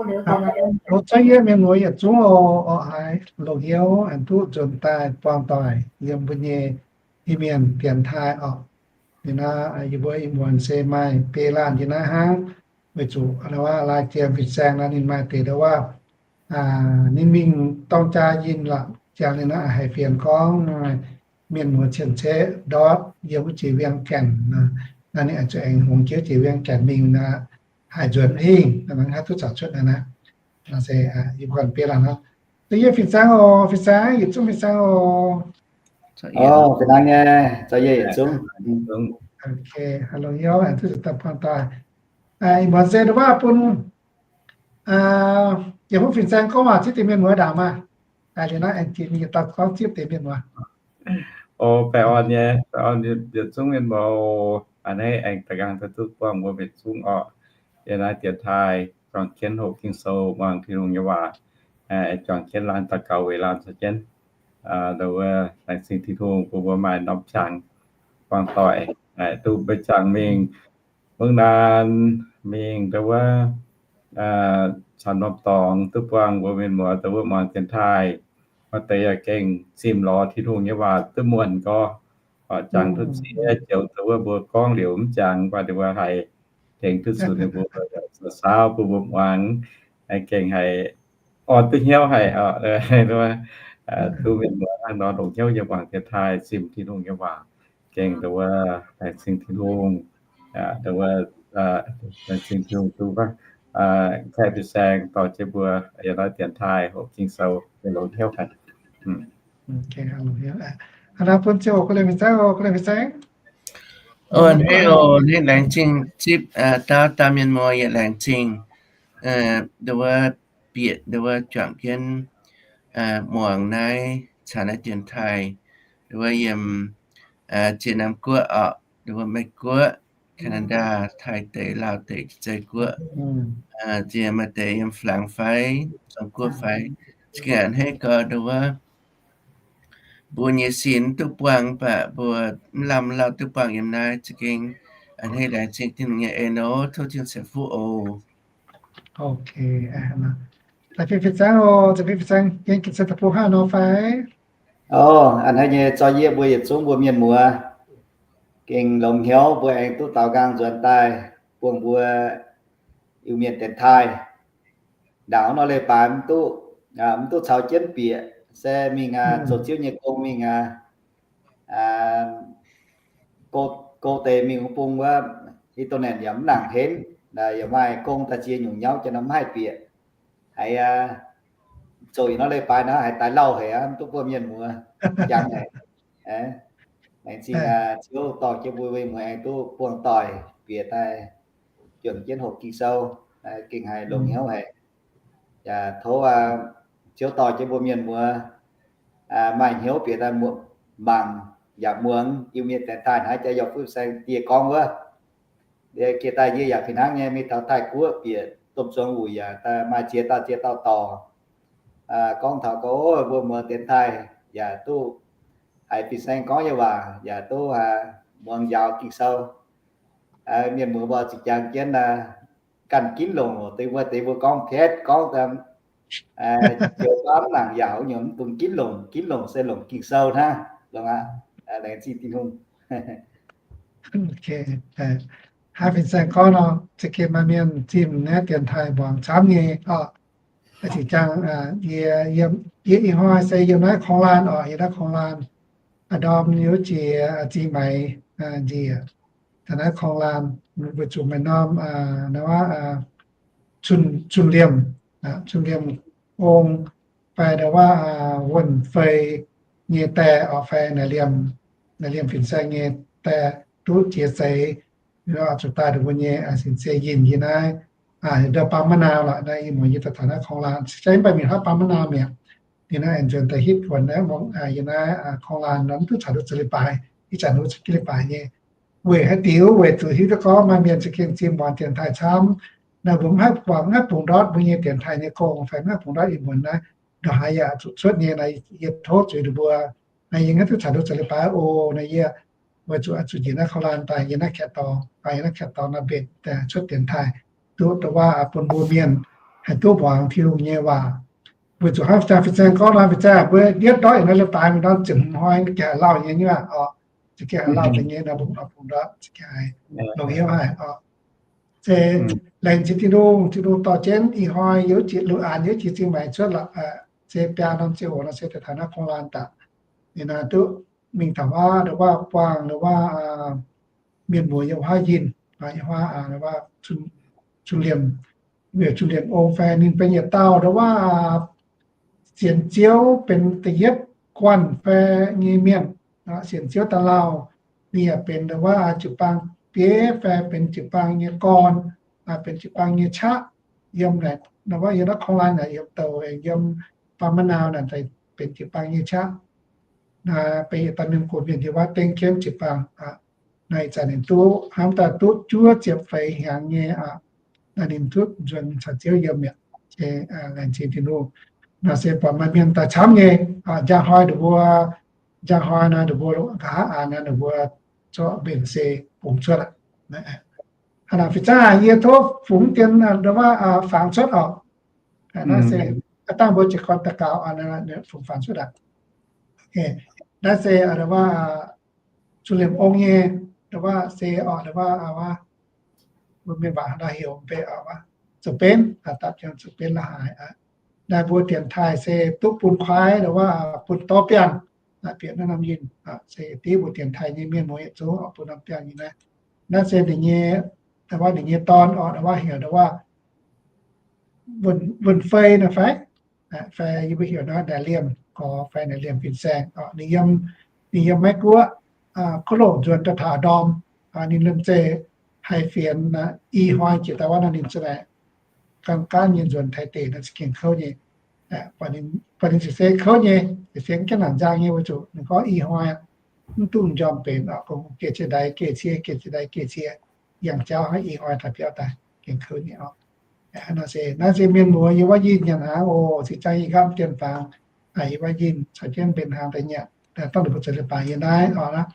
Longc za'yietv mienh muoz yietc zungv oc, oc haiz longc hnyouv aengx duqv nzuonx daaih buangh doic yiem mbuo nyei Iu-Mienh dienx taaih oc. Liuz naaiv yie mbuo ih muonz se maaih biei laanh yiem naaiv hnangv, weic zuqc laaix jiem fin-saeng naaiv ninh maaih deix ndau wuov, ninh mingh dorng jaa yinh lorqc, jangx ninh naaiv haiz fienx gorngv mienh muoz cien-ceqv ndortv yiem wuov jiex Vieng Gaenc, naaiv ninh zuqc aengx hungx jiex wuov jiex Vieng Gaenc mingh aqv, haih nzuonx hingh, naaiv duqv caux cuotv naaiv aqv. Naaiv se yie mbuo biei laanh hnangv. Za'yietv fin-saeng oc, fin-saeng, yietc zungv fin-saeng oc. Oc, fin-saeng nyei, za'yietv yietc zungv. Longc hnyouv aengx duqv zuqc daaih buangh doic. Ih muonz se ndau wuov bun yietc zungv fin-saeng gorngv waac zipv deix mienh muoz ndaangc maah. Liuz naaiv aengx jiex mingh daaih gorngv zipv deix mienh muoz. O, baengh orn nyei, baengh orn yietc zungv mienh muoz. A'hneiv aengx da'nqaang daaih duqv buangh mbuo yietc zungv orqc. Yiem naaiv dienx taaih juangc jienv hoqc Ging-Sou muangx Tin-Hungh nyei waac, juangc jienv laanh daux gaux weic laanh caux jienv. Ndau wuov laengz zingh Tin-Hungh bun mbuo maaih norm qangx buangh doic, duqv mbuo jangx mingh mungv naan mingh ndau wuov camv norm dorngx duqv buangh mbuo mienh muoz ndau wuov muangx dienx taaih. Maaih deix yaac gengh zimh lorz Tin-Hungh nyei waac duqv muonc gorx, jangx duqv ziex joux ndau wuov mbuo gorngv liuz mv jangx, mv baac ndau wuov haih tengx duqv zuqc ninh mbuo saauv bun mbuo muangx, gengh haiz orn duqv hnyouv haic. Duqv mienh muoz hnangv nor longc hnyouv yiem muangx dienx taaih zimh Tin-Hungh nyei waac. Gengh ndau wuov laengz zingh Tin-Hungh, ndau wuov laengz zingh Tin-Hungh duqv kaeqv fin-saeng dorh jienv mbuo yiem naaiv dienx taaih hoqc Ging-Sou longc hnyouv haic. Hnangv naaiv bun ziangh hoc guv lengh fin-saeng, guv lengh fin-saeng. Hneiv oc, hneiv laengz zingh zipv daauv daaih mienh muoz yietc laengz zingh. Ndau wuov bieqc ndau wuov juangc jienv muangx naaiv caux naaiv dienx taaih, ndau wuov yiem Ziex Namp Guoqv orqc, ndau wuov Meiv Guoqv, Canada, Taiv deic, Laauh deic, Zei Guoqv, ziex maaih deix yiem Flangx fai Zong Guoqv fai. Za'gengh a'hneiv gau ndau wuov mbuo nyei sin duqv buangh, mv baac mbuo mv lamh lauh duqv buangh yiem naaiv. Za'gengh a'hneiv laengz zingh Tin-Hungh nyei en oc. Tov Tin-Hungh ceix fuqv oc. Fin-saeng oc, fin-saeng, yie gengh se da'bung hnangv nor fai? Oc, a'hneiv nyei zoi yie mbuo yietc zungv mbuo mienh muoz gengh longx hnyouv mbuo aengx duqv daaux nqaang nzuonx daaih buangh mbuo Iu-Mienh dienx taaih. Ndaangc nor leiz-baaix mv duqv, mv duqv caux jienv bieqc, se mingh zoux Ziouv nyei gong mingh go deix mingh wuov bung wuov, internet yaac mv nangc henv, yaac maaih gong daaih ziex nyungc nyauv jienv nor mv haih bieqc. Haiz zoux yietc norm leiz-baaix nor haiz daaih lauh haic aqv, mv duqv buangh mienh muoz jangx haic. Laengz zingh Ziouv dorh jienv mbuo mienh muoz aengx duqv buangh doic bieqc daaih juangc jienv hoqc Ging-Sou, gengh haiz longx hnyouv haic. Yaac tov Ziouv dorh jienv mbuo mienh muoz maaih hnyouv bieqc daaih mangc yaac muangx Iu-Mienh dienx taaih hnangv jaax yaac fin-saeng die gorngv wuov. Jiex daaih yie yaac fih hnangv nyei, mingh taux Taiv Guoqv bieqc domh zuangx wuic yaac maaih ziex dauh ziex dauh dorc gorngv taux gorngv mbuo muangx dienx taaih yaac duqv haiz fin-saeng gorngv nyei waac, yaac duqv muangx njaaux Ging-Sou. Mienh muoz mbuo zuqc jangx jienv ganh ginv longc deix mbuo, deix mbuo gorngv pietv gorngv joux baav mv nangc yaac nyungc mv dungx ginv longc, ginv longc se longc Ging-Sou hnangv. Longx aqv. Laengz zingh Tin-Hungh. Haiz fin-saeng gorngv nor, za'gengh maaih mienh zimh naaiv dienx taaih mbuangz camv nyei oc. Zinh jangx yie, yie ih hnoi se yiem naaiv Konglaan oc, yiem naaiv Konglaan, ndorm yiem jiex Zingh Maix njiec. Taux naaiv Konglaan, weic zuqc maaih norm, zunh liemh, zunh liemh ong fai ndau wuov wuonh fei nyei die oc, fai naaic liemh, naaic liemh fin-saeng nyei die duqv jiex seix, zuqc daaih ndongc mbuo nyei sin se yinh yie naaiv, ndau baamh maiv nau lorqc. Naaiv ih muonz yie daaih taux naaiv Konglaan, se mv baac mingh hlaax baamh maiv nau mi'aqv. Ninh naaiv aengx nzuonx daaih hitv buonc naaiv, yie naaiv Konglaan nor mv duqv caux duqv za'gengh leiz-baaix, ih zanc duqv za'gengh leiz-baaix nyei. Weic haaix diuc? Weic zuqc hiuv duqv gorngv maaih mienh za'gengh zimh muangx dienx taaih camv. Naaiv mbuo mv haih buangh, mv haih bungx ndortv mbuo nyei dienx taaih nyei gong fai mv haih bungx ndortv ih muonz naaiv, ndongc haaix yaac zuqc cuotv nyei naaiv. Yie tov zuiz ninh mbuo, naaiv yie mv duqv caux duqv za'gengh leiz-baaix oc. Naaiv yie weic zuqc zuqc njiec naaiv Konglaan daaih yiem naaiv Kaeqv dorngx, daaih yiem naaiv Kaeqv dorngx naaiv mbenc cuotv dienx taaih, duqv dongh waac bun mbuo mienh haih duqv muangx Tin-Hungh nyei waac. Weic zuqc hnangv fin-saeng gorngv nor, fin-saeng mbuo yietv ndortv yietc norm leiz-baaix mingh nor ziepc hmz hnoi gengh haiz lauh nyei nyuav oc, za'gengh haiz lauh deix nyei nor, mbuo oix bungx ndortv za'gengh haiz longx hnyouv haic oc. Se laengz zingh Tin-Hungh, Tin-Hungh dorh jienv ih hnoi yie jiex Lu Aanx, yie jiex Zingh Maix cuotv lorqc, se biaa norm ziangh hoc nor se daaih taux naaiv Kong Lan daaih. Ninh naaiv duqv mingh taux wuov, wuov buangh wuov mienh muoz yiem wuov yinh, yiem wuov, wuov Cun Liemh, Cun Liemh Ong fai ninh benx yietc dauh wuov sienx Ziouv benx da'yietv guanh fai nyei mienh, sienx Ziouv daaih lauh. Ninh yaac benx wuov jiu-baang bieiv fai benx jiu-baang nyei gorn, benx jiu-baang nyei qaqv. Yiem naaic, wuov yiem naaiv Kong Lan naaic yiem douc, yiem Bamv Manaus naaic benx jiu-baang nyei qaqv. Naaiv benx yietc dauh mienh gox mienh yiem wuov Dengv Kiemv jiu-baang. Naaiv ih zanc ninh duqv hnamv daaih duqv juov ziepc feix hnyangx nyei aqv. Naaiv ninh duqv nzuonx caux Ziouv yiem mi'aqv. Laengz zingh Tin-Hungh. Naaiv se buatc maaih mienh daaih camv nyei. Njang hnoi ninh mbuo, njang hnoi naaiv ninh mbuo nqa'haav aanx naaiv ninh mbuo zorqv mbenc se bungx cuotv aqv. Hnangv naaic fih zangv yie tov fungx dien wuov fangx cuotv oc. Naaiv se dangh mbuo jiez gorn daux gaux fungx fangx cuotv aqv. Naaiv se wuov Cun Liemh Ong nyei, wuov se oc, wuov mbuo mienh waac haaix nor heuc mv bei oc, zoux benv, dapv jienv zoux benv la'haaix. Naaiv mbuo dienx taaih se duqv bun kuaaiv, wuov bun dorv biangh, bieqc naaiv norm yinh, se div mbuo dienx taaih nyei mienh muoz yietc zungv oc, bun norm biangh nyei naaiv. Naaiv se ninh nyei, wuov ninh nyei dorn oc, wuov heuc wuov Wuonh Fei naaiv fai, fai yie mbuo heuc naaiv Naaic Liemh Gorx fai Naaic Liemh Fin-Saeng oc. Ninh yiem, ninh yiem Meiv Guoqv, kuv loc nzuonx daaih taux ndorm, ninh lomh nzoih haih fienx, i hnoi jiex daaih wuov nor ninh za'naaic gan gaanv nyei nzuonx Taiv deic nor za'gengh kouv nyei. Buatc ninh ziouc se kouv nyei, ziouc se mv gaengh nangc nzang nyei weic zuqc ninh gorngv i hnoi mv duqv m'njormh benx oc, gengh geh cie ndaix geh cie, geh cie ndaix geh cie, yangh jauv hnangv i hnoi taux biauv daaih gengh kouv nyei oc. Naaiv se, naaiv se mienh muoz yiem wuov yinh nyanc hnaangx oc, cingx jang yie nqamv dien fangx, yiem wuov yinh caux jienv mbenc hnaangx daaih nyanc, dangh ninh mbuo zoux leiz-baaix yiem naaiv oc.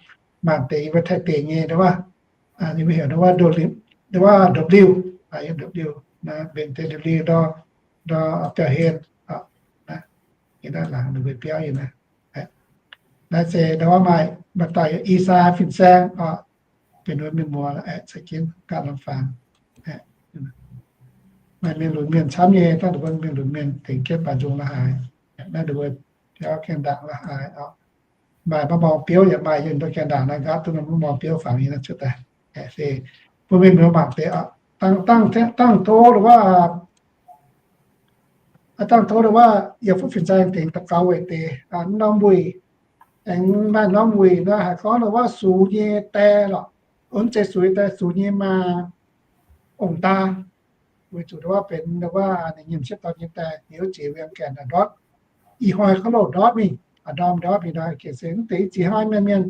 Mangc deix yiem wuov Taiv deic nyei wuov, ninh mbuo heuc wuov ndopv-liuh, ndopv-liuh, mbenc deix ndopv-liuh ndor, ndor biauv-hlen oc. Yiem naaiv laangz ninh mbuo biauv yiem naaiv. Naaiv se ndau wuov maaih, maaih dauh heuc I^saa Fin-Saeng oc, benx wuov mienh muoz caux jienv ganh norm fangx. Maaih mienh lunx mienh camv nyei, dangh ninh mbuo mienh lunx mienh tengx jienv baaix nzung la'haaix. Naaiv ninh mbuo biauv gaengh ndaangc la'haaix oc. Maaih maiv morng biouv yaac maaih, yiem ndau gaengh ndaangc naaiv nqaapv duqv maiv morng biouv fangx nyei naaiv cuotv daaih. Se bun mienh muoz mangc deix oc. Dangh, dangh tov wuov, dangh tov wuov Yietc Fuqv Fin-Saeng tengx daux gaux weic deix norm wuic, aengx maaih norm wuic nor haih gorngv wuov sux nyei die lorqc. Mv zeiz sux nyei die, sux nyei maa, ong-daa. Weic zuqc wuov benx wuov ninh nyei m'sieqv dorn nyei die, hnyouv jiex Wienh Gaengh ndortv, ih hnoi kouv loh ndortv mingh, ndorm ndortv mingh nor, gengh se mv deix i ziex hnoi mienh mienh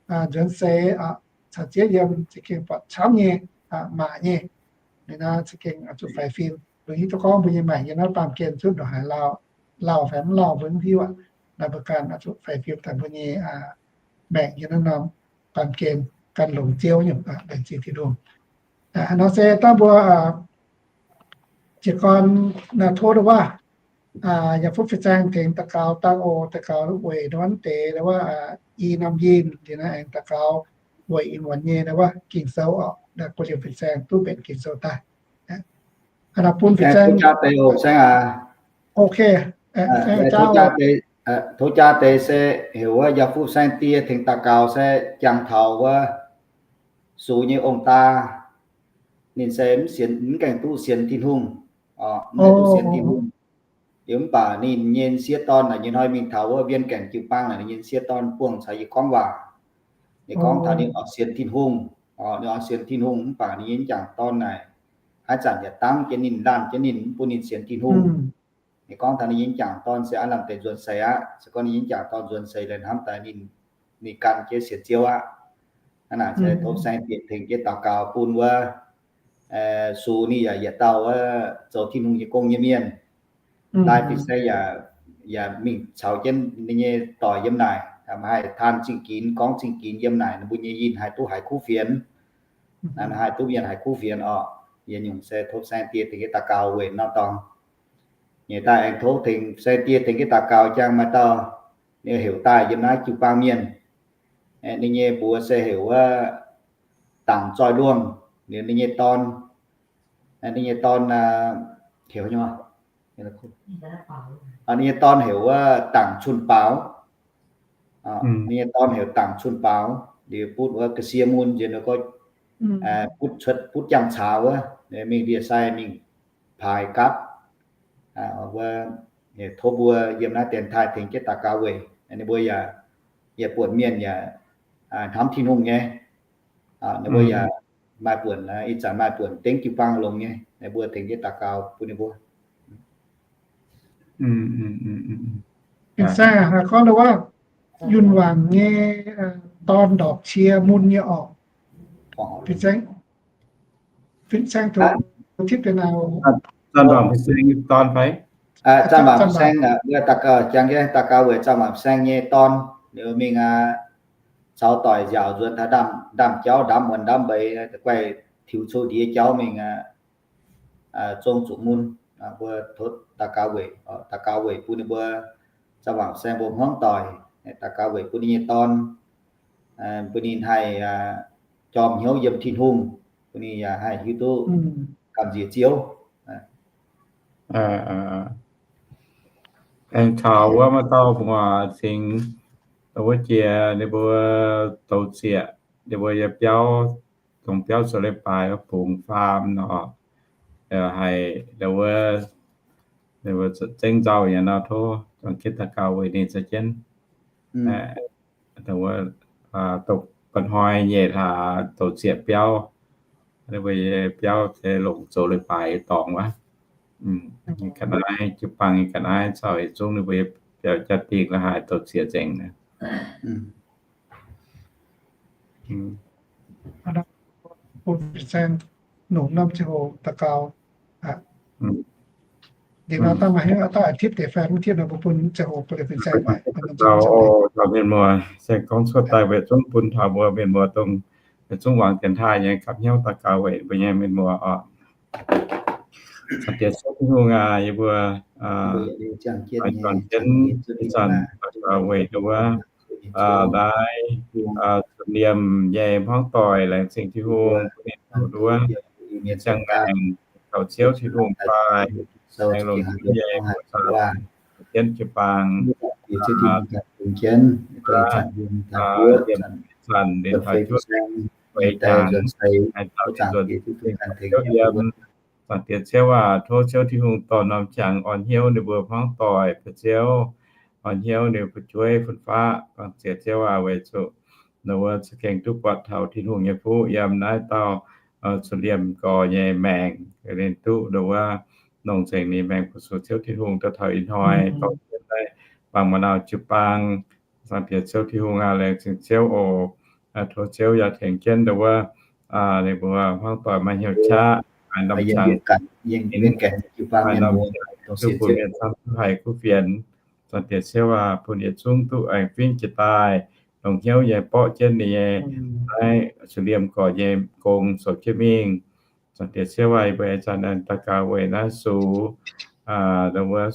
nzuonx seix caux zieqv yiem za'gengh buatc camv nyei, maac nyei. Ninh naaiv za'gengh zuqc faix fim. Mbuo hiuv duqv gorngv mbuo nyei maengc yiem naaiv baamh gen zungv ndongc haaix lauh, lauh fai mv lauh mbuo mv hiuv aqv. Naaiv mbuo ganh zuqc faix fim daaih mbuo nyei maengc yiem naaiv norm baamh gen gan longx Ziouv nyei, laengz zingh Tin-Hungh. Hnangv nor se dangh mbuo jiez gorn naaiv tov wuov Yietc Fuqv Fin-Saeng tengx daux gaux dangh oc, daux gaux weic ndau wuov deix wuov i norm yinh liuz naaiv aengx daux gaux weic ih muonz nyei wuov Ging-Sou oc, naaiv bun liuz Fin-Saeng duqv mbenc Ging-Sou daaih. Bun Fin-Saeng tov jaa deix oc, Saeng aac. Ok, tov jaa deix se heuc wuov Yietc Fuqv Saeng die tengx daux gaux se jangx taux wuov sux nyei ong-daa. Ninh se mv sienx, mv gaengh duqv sienx Tin-Hungh, mv gaengh duqv sienx Tin-Hungh. Liuz mv baac ninh nyei sieqv dorn naaic nyei hnoi mingh taux wuov Wienh Gaengh jiu-baang naaic, ninh nyei sieqv dorn buangh caux yie gorngv waac. Ninh gorngv taux ninh oix sienx Tin-Hungh, ninh oix sienx Tin-Hungh, mv baac ninh nyei m'jangc dorn naaic haaix zanc yaac dangv jienv ninh, laanh jienv ninh, mv bun ninh sienx Tin-Hungh. Ninh gorngv taux ninh nyei m'jangc dorn se aav lamh deix nzuonx seix aqv. Se gorngv ninh nyei m'jangc dorn nzuonx seix liuz hnamv daaih ninh, ninh gan jienv sienx Ziouv aqv. Hnangv naaic se tov Saeng die tengx jienv daux gaux bun wuov sux ninh yaac yietc dauh wuov zoux Tin-Hungh nyei gong nyei mienh. Daaih Fin-Saeng yaac, yaac mingh caux jienv ninh nyei doic yiem naaic, haih taan zingh ginx, gorngv zingh ginx yiem naaic, ninh mbuo nyei yinh haih duqv haiz kuv fienx. Naaiv haih duqv mienh haiz kuv fienx oc. Yietc nyungc se tov Saeng die tengx jienv daux gaux weic nor dorngx. Ninh daaih aengx tov tengx, se die tengx jienv daux gaux jangx maaih dauh, ninh heuc daaih yiem naaiv jiu-baang mienh. Ninh nyei mbuox se heuc wuov Dangc Zoih Luongh, ninh nyei dorn, ninh nyei dorn heuc, ninh nyei dorn heuc wuov Dangc Cun Baaux. Ninh nyei dorn heuc Dangc Cun Baaux, liuz butv wuov ga'sie mun nziex nor gorngv butv cuotv, butv jangx caux wuov, mingh ndie-sai mingh paaix gapv, wuov, tov mbuo yiem naaiv dienx taaih tengx jienv daux gaux weic ninh mbuo yaac, yaac buonc mienh yaac hnamv Tin-Hungh nyei. Ninh mbuo yaac maaih buonc, ih zanc maaih buonc dengv jiu-baang longx nyei, ninh mbuo tengx jienv daux gaux bun ninh mbuo. Fin-saeng aac, gorngv wuov, Yunh Wangc nyei dorn ndorpc cie mun nyei orqc? Fin-saeng, fin-saeng tov tipv deix naaic. Zanc Wangc fin-saeng nyei dorn fai? Zanc Wangc fin-saeng, daux gaux, jangx jienv daux gaux weic Zanc Wangc fin-saeng nyei dorn, liuz mingh caux doic nziaauc nzuonx taux ndaamv-jauv, ndaamv-muonz, ndaamv-mbeix, guaih tiux coqv ndiev jauv mingh zong zuqc mun. Mbuo tov daux gaux weic, daux gaux weic bun ninh mbuo, Zanc Wangc fin-saeng mbuo hmuangv doic, daux gaux weic bun ninh nyei dorn, bun ninh haih jorm hnyouv yiem Tin-Hungh, bun ninh yaac haih hiuv duqv gamh nziex Ziouv. Aengx taux wuov maaih dauh gu'nguaaz cingx, wuov jiex ninh mbuo douz zieqc, ninh mbuo yiem biauv, dongh biauv zoux leiz-baaix wuov bungx faam nor, haiz wuov, ninh mbuo zengv nzauh nyei nor, tov juangc jienv daux gaux weic ninh za'jienv. Dongh wuov, dongh mba'hnoi nyeic hlaax douz zieqc biauv, ninh mbuo biauv se longc zoux leiz-baaix dorngx wuov. Ga'naaiv jiu-baang nyei ga'naaiv caux yietc zungv ninh mbuo biauv jaa-dingh la'haaix douz zieqc nzengc. Nongc norm ziangh hoc daux gaux. Daux gaux, mienh muoz, se gorngv cuotv daaih weic zungv bun taux mbuo mienh muoz dongh, weic zungv wangc dienx taaih nyei gapv hnyouv daux gaux weic mbuo nyei mienh muoz oc. Zaangc Diex Ziouv Tin-Hungh aac, yie mbuo oix juangc jienv ih zanc daux gaux weic nduov, naaiv, zuqc liemh nyei hmuangv doic, laengz zingh Tin-Hungh bun ninh nduov ziangh maengc kaux Ziouv Tin-Hungh daaih, aengx longc jienv nyei, jienv jiu-baang, liemh zanc liemh taux juov, weic jangx, haih taux ninh nzuonx Ziouv yiem. Zaangc Diex Ziouv aac, tov Ziouv Tin-Hungh dorh norm qangx orn hnyouv ninh mbuo hmuangv doic, Ziouv, orn hnyouv ninh mbuo fu'jueiv fun-faqv. Zaangc Diex Ziouv aac, weic zuqc ninh mbuo za'gengh duqv buatc taux Tin-Hungh nyei fuqv yiem naaiv dauh zuqc liemh gorx nyei maengc, ninh duqv ninh mbuo nongc nzengc ninh maengc fu-sux Ziouv Tin-Hungh daaih taux ih hnoi, dorh jienv naaiv bangc maaih nauc jiu-baang. Zaangc Diex Ziouv Tin-Hungh aac, laengz zingh Ziouv oc. Tov Ziouv yaac tengx jienv dongh wuov ninh mbuo hmuangv doic maaih hnyouv qaqv, maaih norm qangx, maaih norm qangx duqv bun mienh camv duqv haih kuv fienx. Zaangc Diex Ziouv aac, bun yietc zungv duqv aengx fingx jiex daaih, longc hnyouv nyei borqv jienv ninh nyei naaiv zuqc liemh gorx nyei gong zoux jienv mingh. Zaangc Diex Ziouv aac, yie mbuo ih zanc aengx daux gaux weic naaiv sux, dongh wuov,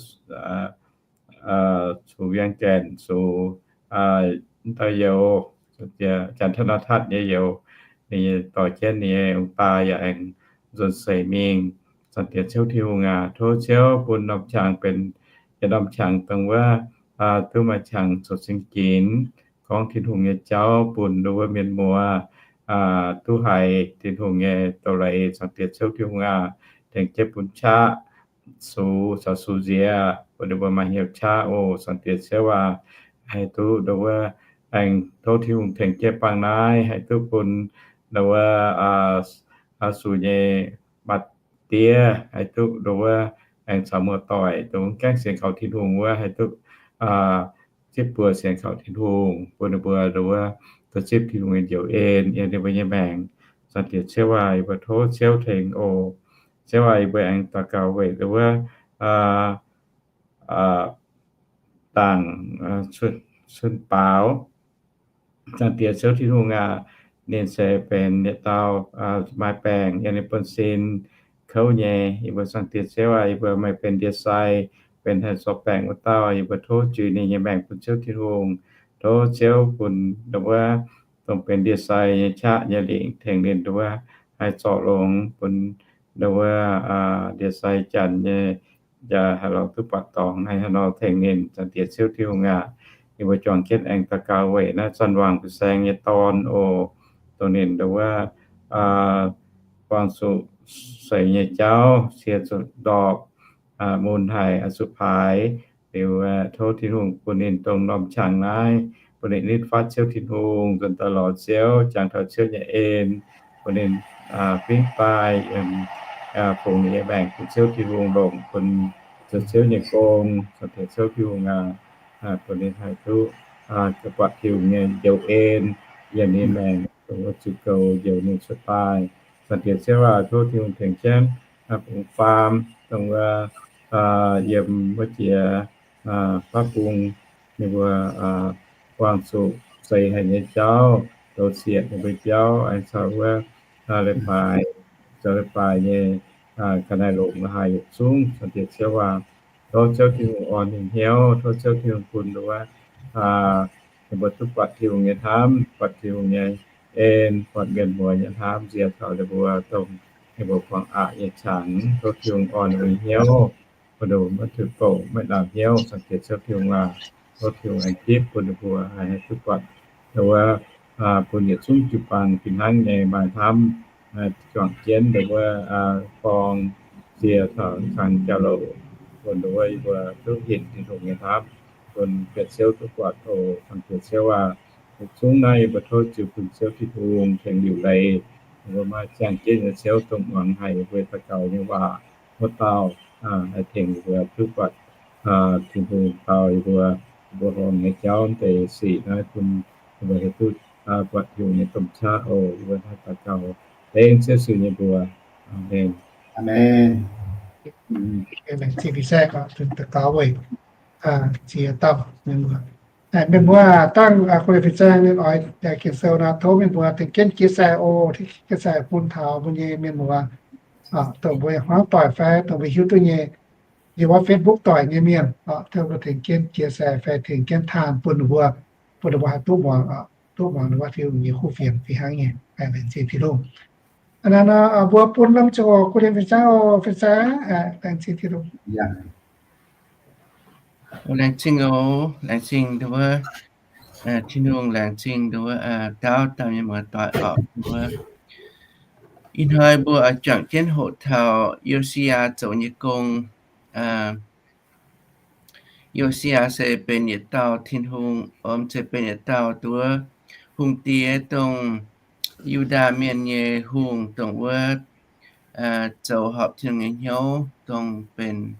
sux Vieng Gaenc, sux dauh youz, Janx-Tatv Nor Tatv nyei youz, ninh doix jienv ninh nyei ong-daa yaac aengx nzuonx seix mingh. Zaangc Diex Ziouv Tin-Hungh aac, tov Ziouv bun norm qangx benx yietc norm qangx dongh wuov duqv maaih qangx zoux cing ginx, gorngv Tin-Hungh nyei jauv bun dongh wuov mienh muoz duqv haiz Tin-Hungh nyei doz-leiz. Zaangc Diex Ziouv Tin-Hungh aac, tengx jienv bun qaqv sux caux sux nziex, bun ninh mbuo maaih hnyouv qaqv oc. Zaangc Diex Ziouv aac, haih duqv dongh wuov aengx tov Tin-Hungh tengx jienv bang naaiv, haih duqv bun dongh wuov sux nyei maa-diex haih duqv dongh wuov aengx caux muoz-doic dongh gaengh sienx kaux Tin-Hungh wuov haih duqv zipv buoz sienx kaux Tin-Hungh, bun ninh mbuo dongh wuov duqv zipv Tin-Hungh nyei njoux en yiem ninh mbuo nyei maengc. Zaangc Diex Ziouv aac, yie mbuo tov Ziouv tengx oc. Ziouv aac, yie mbuo aengx daux gaux weic dongh wuov Dangc Cun Baaux. Zaangc Diex Ziouv Tin-Hungh aac, ninh se benx yietc dauh maaih baengc yiem ninh buonv-sin kouv nyei. Yie mbuo Zaangc Diex Ziouv aac, yie mbuo meih benx ndie-sai benx haih zorqv baengc wuov dauh. Yie mbuo tov jiex ninh nyei maengc bun Ziouv Tin-Hungh. Tov Ziouv bun ndau wuov dongh benx ndie-sai nyei qaqv nyei lingc tengx ninh ndau wuov haih zorc longx bun ndau wuov ndie-sai janx nyei, yaac haih lorz duqv buatc dorngx, haih haaix nor tengx ninh. Zaangc Diex Ziouv Tin-Hungh aac, yie mbuo juangc jienv aengx daux gaux weic naaiv Zanc Wangc fin-saeng nyei dorn oc, dongh ninh ndau wuov buangh zuqc seix nyei jauv, cie zuqc ndorpc, mun haic, zuqc paaix. Liuz tov Tin-Hungh bun ninh dongh norm qangx naaiv, bun ninh nitv fatv Ziouv Tin-Hungh, nzuonx daaih lorz Ziouv, jangx taux Ziouv nyei en, bun ninh fingx daaih yiem, fungx ninh nyei maengc bun Ziouv Tin-Hungh, longc bun zoux Ziouv nyei gong. Zaangc Diex Ziouv Tin-Hungh aac, bun ninh haih duqv buatc Tin-Hungh nyei njoux en yiem ninh nyei maengc, dongh wuov ziux goux njoux ninh cuotv daaih. Zaangc Diex Ziouv aac, tov Tin-Hungh tengx jienv bungx faam dongh wuov yiem wuov jiex baav bung ninh mbuo buangh zuqc seix haic nyei jauv, douz sieqv ninh mbuo biauv, aengx caux wuov leiz-baaix, zoux leiz-baaix nyei ga'naaiv longx la'haaix yietc zungv. Zaangc Diex Ziouv aac, tov Ziouv Tin-Hungh orn ninh hnyouv, tov Ziouv Tin-Hungh bun wuov ninh mbuo duqv buatc Tin-Hungh nyei hnamv, buatc Tin-Hungh nyei en, buatc mienh muoz nyei hnamv nziex taux ninh mbuo dongh ninh mbuo buangh aqc nyei qangx. Tov Tin-Hungh orn ninh mbuo hnyouv, bun ninh mbuo maiv zuqc bouc maiv ndaamv hnyouv. Zaangc Diex Ziouv Tin-Hungh aac, tov Tin-Hungh aengx zipv bun ninh mbuo haih duqv buatc ndau wuov bun yietc zungv jiu-baang fih hnangv nyei maaih hnamv juangc jienv ndau wuov gorngv nziex taux kangx jauv-louc, bun ndau wuov yie mbuo duqv hinc Tin-Hungh nyei hnamv, bun Diex Ziouv duqv buatc oc. Zaangc Diex Ziouv aac, yietc zungv naaiv yie mbuo tov ziux bun Ziouv Tin-Hungh tengx liuc leiz, ninh mbuo maaih ziangh jienv nyei Ziouv dongh muangx haic yie mbuo daux gaux nyei waac wuov dauh, haih tengx yie mbuo duqv buatc Tin-Hungh dau yie mbuo, yie mbuo horngh nyei jauv deix sic naaiv bun yie mbuo haih duqv buatc Tin-Hungh nyei domh qaqv oc. Yie mbuo haih daux gaux dengv Ziouv Yesu nyei mbuox. Aamen. Aamen. Laengz zingh fin-saeng daux gaux weic ziex dauh mienh muoz. Mienh muoz dangh guei fin-saeng oix Ging-Sou nor, tov mienh muoz tengx jienv chia sẻ oc, chia sẻ bun taux mbuo nyei mienh muoz, dongh mbuo hmuangv doic fai dongh mbuo hiuv duqv nyei, yiem wuov Facebook doic nyei mienh, tov mbuo tengx jienv chia sẻ fai tengx jienv taanh bun ninh mbuo, bun ninh mbuo haih duqv muangx, duqv muangx wuov Tin-Hungh nyei kuv fienx fih hnangv nyei. Laengz zingh Tin-Hungh. Aa, naaiv nor mbuo bun norm ziangh hoc guei fin-saeng oc, fin-saeng, laengz zingh Tin-Hungh. Laengz zingh oc, laengz zingh ndau wuov, Tin-Hungh laengz zingh ndau wuov, daauv dauh mienh muoz-doic oc. Ndau wuov, ih hnoi mbuo oix juangc jienv hoqc taux Yo^si^yaa zoux nyei gong. Yo^si^yaa se benx yietc dauh Tin-Hungh, om, se benx yietc dauh ndau wuov hungh diex, dongh Yu^ndaa Mienh nyei hungh, dongh wuov zoux horpc Tin-Hungh nyei hnyouv, dongh benx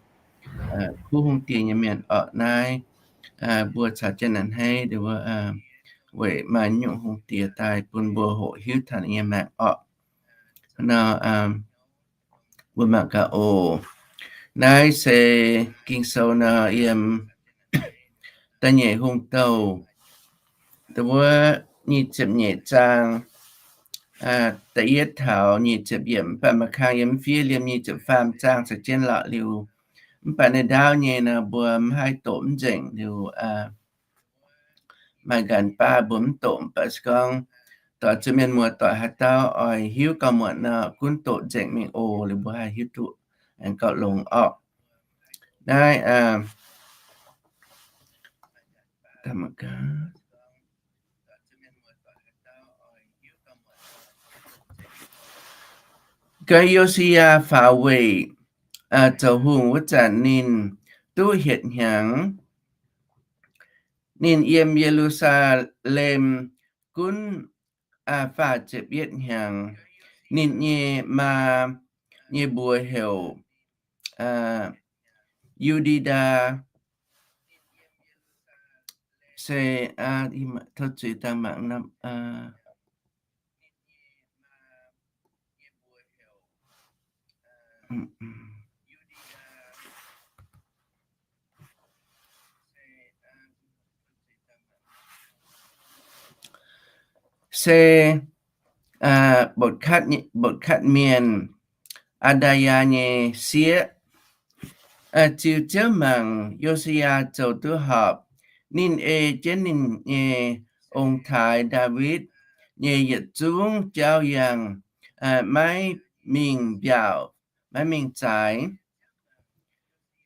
kuv hungh diex nyei mienh oc. Naaiv mbuo caux jienv a'hneiv ndau wuov, weic maaih nyungc hungh diex daaih bun mbuo hoqc hiuv taux ninh nyei maengc oc. Nor mbuo mangc gaax oc. Naaiv se Ging-Sou nor yiem Da'nyeic Hungh Douh, ndau wuov, nyic ziepc nyeic zaang, da'yietv taux nyic ziepc yiemc. Mv baac mangc kang yiem fiev liemh nyic ziepc faam zaang caux jienv lorqc liuz, mv baac naaiv ndaauv nyei nor mbuo mv haih doqc mv nzengc liuz, maaih nqanx baav mbuo mv doqc, mv baac se gorngv doix zuqc mienh muoz-doic haaix dauh oix hiuv gauh muonc nor, gunv doqc nzengc mingh oc, liuz mbuo haih hiuv duqv aengx gauh longx orqc. Naaiv Gorx Yo^si^yaa faaux weic zoux hungh wuov zanc ninh duqv hietc hnyangx. Ninh yiem Ye^lu^saa^lem gunv faah ziepc yietv hnyangx. Ninh nyei maa nyei mbuox heuc Yu^ndi^ndaa. Se, tov zuiz dangh mangc nor. Se butv katv mienh, Aa^ndaa^yaa nyei sieqv. Ziux Ziouv mangc, Yo^si^yaa zoux duqv horpc. Ninh ei jienv ninh nyei ong-taaix Ndaawitv nyei yietc zungv jauv yangh, maiv mingh mbiaauc, maiv mingh zaaix.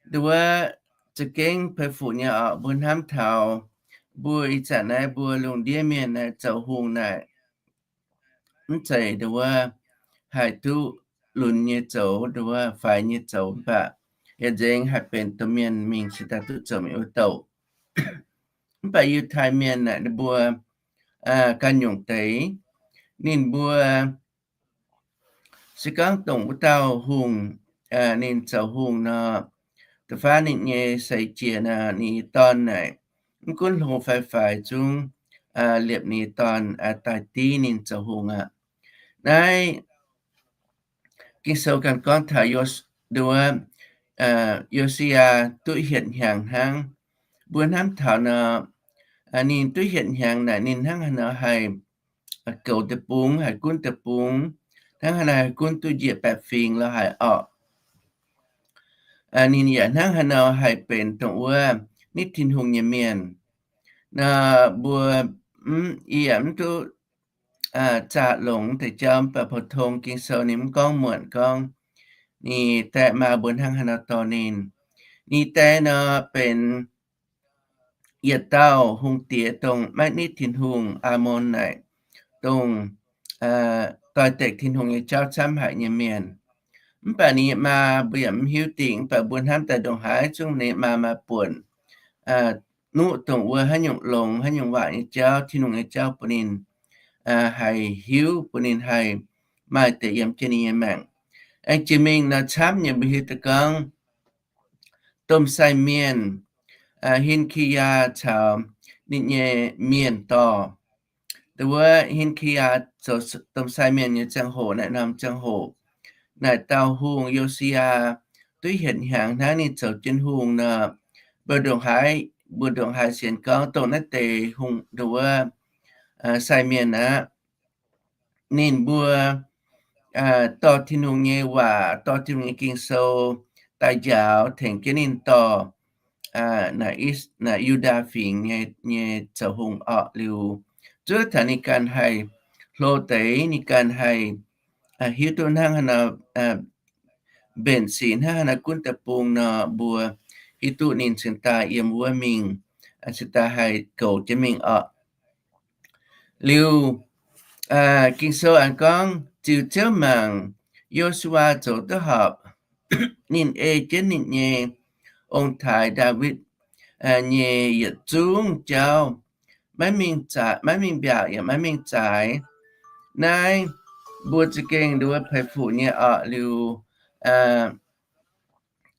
Nduov, za'gengh peix fuc nyei orqc, mbuo hnamv taux mbuo ih zanc naaiv mbuo lungh ndiev mienh naaiv zoux hungh naaic, mv zeiz nduov haih duqv lunx nyei zoux, nduov faix nyei zoux, mv baac yietc nzengc haih benx domh mienh mingh cingx daaih duqv zoux mienh wuov douc. Mv baac Yiutai Mienh naaic ninh mbuo ganh nyungc deix, ninh mbuo se gorngv dongh wuov dauh hungh ninh zoux hungh nor, da'faanh ninh nyei seix jiex nor, ninh nyei dorn naaic mv gunv hlo fai faix zungv liepc ninh nyei dorn daaih div ninh zoux hungh aqv. Naaiv Ging-Sou ganh gorngv taux Yo, nduov, Yo^si^yaa duqv hietc hnyangx hnangv. Mbuo hnamv taux nor, ninh duqv hietc hnyangx naaic ninh hnangv haaix nor haih goux deic-bung, haih gunv deic-bung, hnangv haaix nor haih gunv duqv njiec baeqc fingx lorz haic orqc. Ninh yaac hnangv haaix nor haih benx dongh wuov nitv Tin-Hungh nyei mienh. Nor mbuo, yie yaac mv duqv zaah longx deix jauv, mv baac pou-tong Ging-Sou ninh mv gorngv muonc gorngv ninh dae maa mbuo hnangv haaix nor dorh ninh. Ninh dae nor benx yietc dauh hungh diex dongh maiv nitv Tin-Hungh, Aamon naaic, dongh doix-dekc Tin-Hungh nyei jauv camv haic nyei mienh. Mv baac ninh nyei maa mbuo yaac mv hiuv dingc, mv baac mbuo hnamv daaih ndongc haaix zungv ninh nyei maa maaih buonc nuqv dongh wuov haaix nyungc longx, haaix nyungc waaic nyei jauv, Tin-Hungh nyei jauv bun ninh haih hiuv, bun ninh haih maaih deix yiem jienv ninh nyei maengc. Aengx jiex mingh nor camv nyei mbuo hiuv duqv gorngv domh sai mienh, Hin^ki^yaa caux ninh nyei mienh dorh. Nduov, Hin^ki^yaa zoux domh sai mienh nyei ziangh hoc naaic norm ziangh hoc, naaic dauh hungh Yo^si^yaa duqv hietc hnyangx hnangv ninh zoux jienv hungh nor, mbuo ndongc haaix, mbuo ndongc haaix sienx gorngv dongh naaiv deix hungh nduov sai mienh aqv. Ninh mbuo dorh Tin-Hungh nyei waac, dorh Tin-Hungh nyei Ging-Sou daaih njaaux tengx jienv ninh dorh naaic Yudaa Fingx nyei zoux hungh orqc liuz, zuov taux ninh ganh haih hlo deix, ninh ganh haih hiuv duqv hnangv haaix nor mbenc sic, hnangv haaix nor gunv deic-bung nor, mbuo hiuv duqv ninh cingx daaih yiem wuov mingh, cingx daaih haih goux jienv mingh orqc. Liuz, Ging-Sou aengx gorngv, ziux Ziouv mangc, Yo^su^waa zoux duqv horpc. Ninh ei jienv ninh nyei ong-taaix Ndaawitv nyei yietc zungv jauv, maiv mingh zaaix, maiv mingh mbiaauc yaac maiv mingh zaaix. Naaiv mbuo za'gengh nduov peix fuc nyei orqc liuz,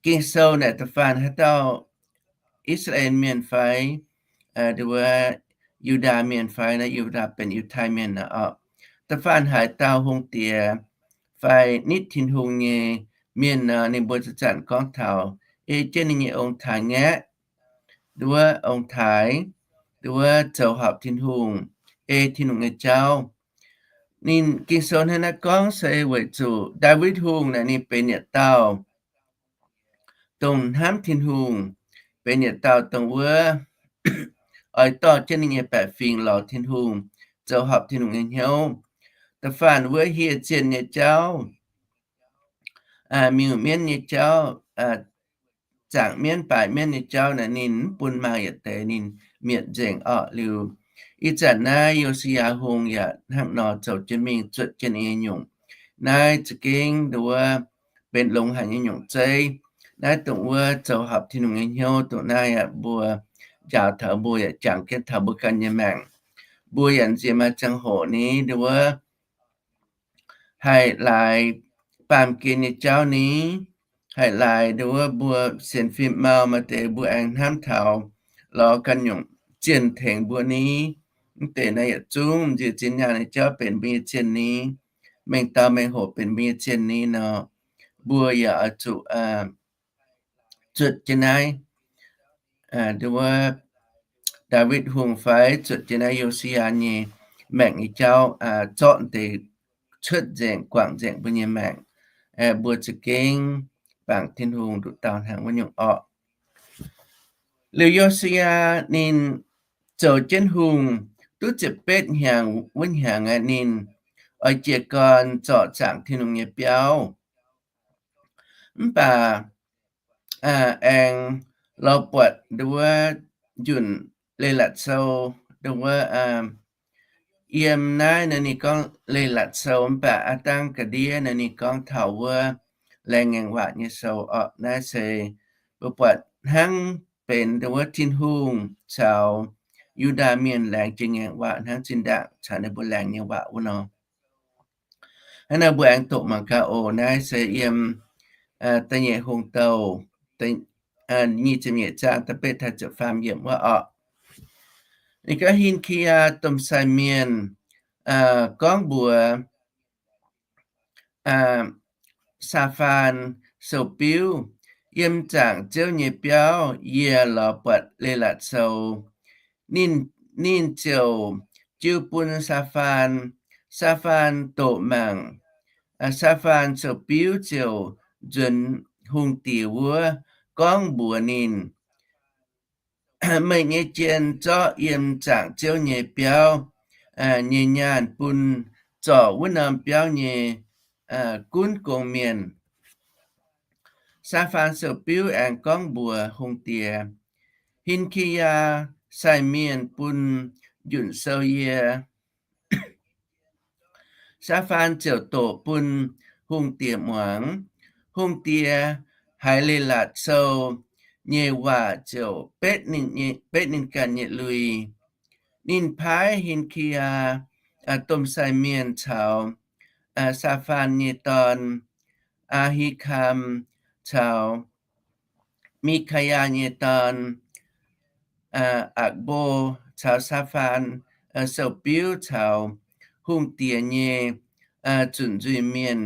Ging-Sou naaic da'faanh haaix dauh I^saa^laa^en Mienh fai nduov Yu^ndaa Mienh fai, naaiv Yu^ndaa benx Yiutai Mienh nor orqc, da'faanh haaix dauh hungh diex fai nitv Tin-Hungh nyei mienh nor, ninh mbuo zanc-zanc gorngv taux ei jienv ninh nyei ong-taaix ngaeqv, nduov ong-taaix, nduov zoux horpc Tin-Hungh, ei Tin-Hungh nyei jauv. Ninh Ging-Sou hnangv naaiv gorngv se weic zuqc Ndaawitv Hungh naaic ninh benx yietc dauh dongh hnamv Tin-Hungh, benx yietc dauh dongh wuov oix dorh jienv ninh nyei baeqc fingx lorz Tin-Hungh, zoux horpc Tin-Hungh nyei hnyouv. Da'faanh wuov hieh zienh nyei jauv, miuc-mienv nyei jauv, zaangc mienv baaix mienv nyei jauv naaic ninh mv bun maaih yietc deix, ninh mietc nzengc orqc. Liuz ih zanc naaiv Yo^si^yaa Hungh yaac hnangv nor zoux jienv mingh zuotc jienv ninh nyei nyungc. Naaiv za'gengh nduov benx longx haic nyei nyungc zeiv. Naaiv dongh wuov zoux horpc Tin-Hungh nyei hnyouv dongh naaiv aqv, mbuo njaaux taux mbuo yaac jangx jienv taux mbuo ganh nyei maengc. Mbuo yaac nziex maaih ziangh hoc ni, nduov haih laaix baamh gen nyei jauv ni, haih laaix nduov mbuo sienx fim mau maaih deix mbuo aengx hnamv taux lorz ganh nyungc zienh tengx mbuo ni. Mv deix naaiv yietc zungv nziex zinh nyaanh nyei jauv benx mbuo nyei zienh ni. Mengh dauh mengh hoc benx mbuo nyei zienh ni nor, mbuo yaac oix zuqc zuotc jienv naaiv, nduov Ndaawitv Hungh fai zuotc jienv naaiv Yo^si^yaa nyei maengc nyei jauv zorqv deix cuotv nzengc, guangc nzengc mbuo nyei maengc. Mbuo za'gengh bangc Tin-Hungh nduqc dauh hnangv wuov nyungc orqc. Liuz Yo^si^yaa ninh zoux jienv hungh duqv ziepc betv hnyangx wuov hnyangx aeqv, ninh oix jiez gorn zorc zaangc Tin-Hungh nyei biauv. Mv baac aengx lorz buatc nduov njunc leiz-latc sou, nduov yiem naaiv nor ninh gorngv leiz-latc sou, mv baac aav dangh ga'ndiev nor ninh gorngv taux wuov laengz ngaengc waac nyei sou orqc. Naaiv se mbuo buatc hnangv benx nduov Tin-Hungh caux Yu^ndaa Mienh laengz jiex ngaengc waac hnangv zinh ndaangc caux ninh mbuo laengz nyei waac wuov nor. Hnangv naaiv mbuo aengx doqc mangc gaax oc. Naaiv se yiem Da'nyeic Hungh Douh nyic ziepc nyeic zaang da'betv taux ziepc faam yiemc wuov orqc. Ninh gorngv Hin^ki^yaa domh sai mienh gorngv mbuox Saa^faan sou-biuv, Yiem zaangc Ziouv nyei biauv yie lorz buatc leiz-latc sou. Ninh, ninh ziouc jiu bun Saa^faan. Saa^faan doqc mangc. Saa^faan sou-biuv ziouc nzuonx hungh diex wuov gorngv mbuox ninh, Meih nyei jien zorqv yiem zaangc Ziouv nyei biauv nyei nyaanh bun zorc wuov norm biauv nyei gunv gong mienh. Saa^faan sou-biuv aengx gorngv mbuox hungh diex, Hin^ki^yaa sai mienh bun njunc sou yie. Saa^faan ziouc doqc bun hungh diex muangx. Hungh diex haiz leiz-latc sou nyei waac ziouc betv ninh ganh nyei lui. Ninh paaiv Hin^ki^yaa domh sai mienh caux Saa^faan nyei dorn, Aa^hi^kam, caux Mi^kaa^yaa nyei dorn, Akc^mbo, caux Saa^faan sou-biuv caux hungh diex nyei zunc nzuih mienh,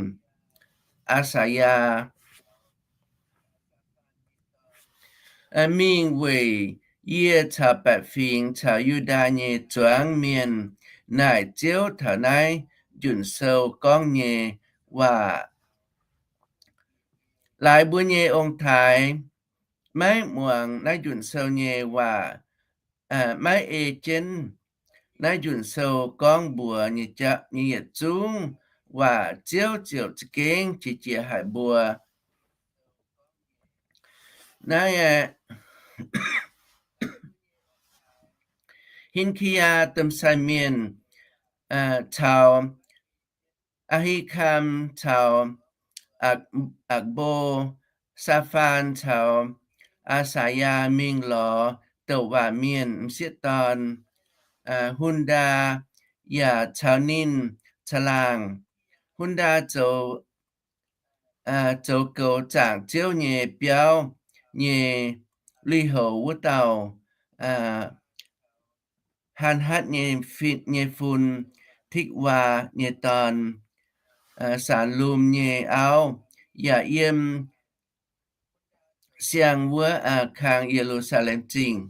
Aa^saa^yaa, mingh weic yie caux baeqc fingx caux Yu^ndaa nyei zuangx mienh naaic Ziouv taux naaiv njunc sou gorngv nyei waac. Laaix mbuo nyei ong-taaix maiv muangx naaiv njunc sou nyei waac, maiv ei jienv naaiv njunc sou gorngv mbuox nyei, nyei yietc zungv waac, Ziouv ziouc za'gengh qiex jiez haic mbuo. Naaiv aeqv, Hin^ki^yaa domh sai mienh caux Aa^hi^kam caux Akc^mbo, Saa^faan caux Aa^saa^yaa mingh lorz douc waac mienh m'sieqv dorn, Hun^ndaa, yaac caux ninh caangh laangh. Hun^ndaa zoux, zoux goux zaangc Ziouv nyei biauv nyei lui-houx wuov dauh Haan^hatv nyei, nyei fun, Tikc^waa nyei dorn, Saanx^lum nyei auv, yaac yiem siang wuov kang Ye^lu^saa^lem Zingh.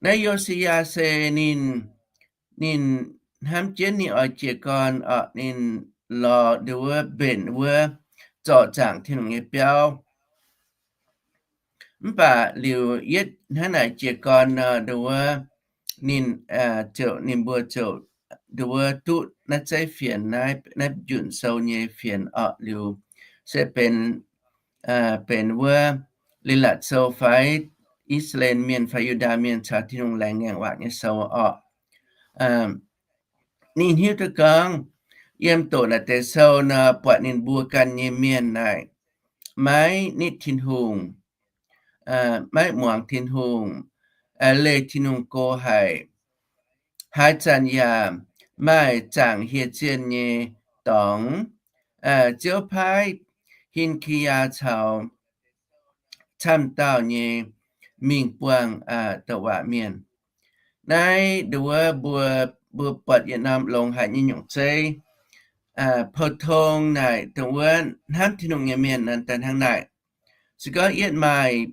Naaiv Yo^si^yaa se ninh, ninh hnamv jienv ninh oix jiez gorn orqc, ninh lorz nduov mbenc wuov zorc zaangc Tin-Hungh nyei biauv. Mv baac liuz yietv hnangv naaic jiez gorn nor, nduov ninh, ziouc ninh mbuo ziouc nduov duqv naaiv zeiv fienx, naaiv, naaiv njunc sou nyei fienx orqc. Liuz se benx, benx wuov Leiz-Latc Sou fai I^saa^laa^en Mienh fai Yu^ndaa Mienh caux Tin-Hungh laengz ngaengc waac nyei sou orqc. Ninh hiuv duqv gorngv yiem doqc naaic deix sou nor, buatc ninh mbuo ganh nyei mienh naaic maiv nitv Tin-Hungh, maiv muangx Tin-Hungh, leih Tin-Hungh go haic. Haaix zanc yaac maaih zaangc hieh zienh nyei dorngx. Ziouv paaiv Hin^ki^yaa caux camv dauh nyei mingh buangh douc waac mienh. Naaiv nduov mbuo, mbuo buatc yietc norm longx haic nyei nyungc zeiv. Pou-tong naaic dongh wuov hnamv Tin-Hungh nyei mienh naaic daaih hnangv naaic. Se gorngv yietv maaih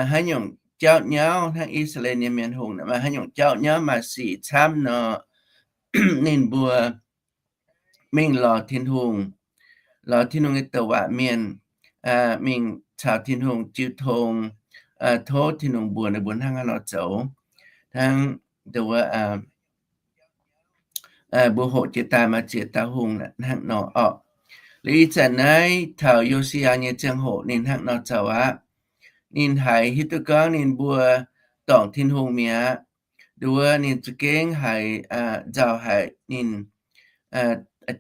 haaix nyungc jauv nyauv hnangv I^saa^laa^en nyei mienh hungh naaic, maaih haaix nyungc jauv nyauv maaih sic camv nor, ninh mbuo mingh lorz Tin-Hungh. lorz Tin-Hungh nyei douc waac mienh mingh caux Tin-Hungh jiu tong, tov Tin-Hungh mbuox ninh mbuo hnangv haaix nor zoux. Hnangv mbuo hoqc jiex daaih maaih ziex dauh hungh hnangv nor orqc. Liuz ih zanc naaiv taux Yo^si^yaa nyei ziangh hoc ninh hnangv nor zoux aqv. Ninh haiz hiuv duqv gorngv ninh mbuo dorngc Tin-Hungh mi'aqv. Nduov ninh za'gengh haiz nzauh haic ninh,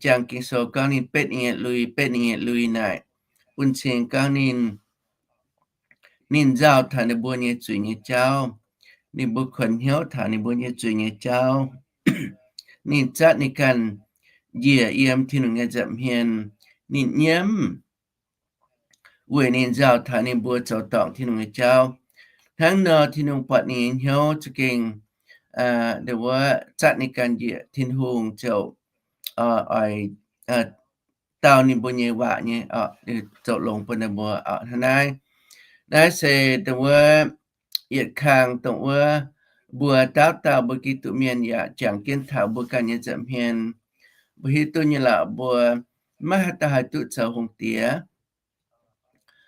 jangx Ging-Sou gorngv ninh betv ninh nyei lui, betv ninh nyei lui naaic, bun cing gorngv ninh, ninh nzauh taux ninh mbuo nyei zuiz nyei jauv. Ninh mbuo kuonx hnyouv taux ninh mbuo nyei zuiz nyei jauv. Ninh zatv ninh ganh njiec yiem Tin-Hungh nyei nza'hmien. Ninh nyiemv weic ninh nzauh taux ninh mbuo zoux dorngc Tin-Hungh nyei jauv. Hnangv nor Tin-Hungh buatc ninh nyei hnyouv za'gengh, nduov zatv ninh ganh njiec, Tin-Hungh ziouc oix dau ninh mbuo nyei waac nyei, zoux longx bun ninh mbuo hnangv naaiv. Naaiv se dongh wuov yietc kang dongh wuov mbuo dauh dauh mbuo Giduc mienh yaac jangx jienv taux mbuo ganh nyei nza'hmien. Mbuo hiuv duqv nyei lorqc, mbuo maiv haaix dauh haih duqv zoux hungh diex.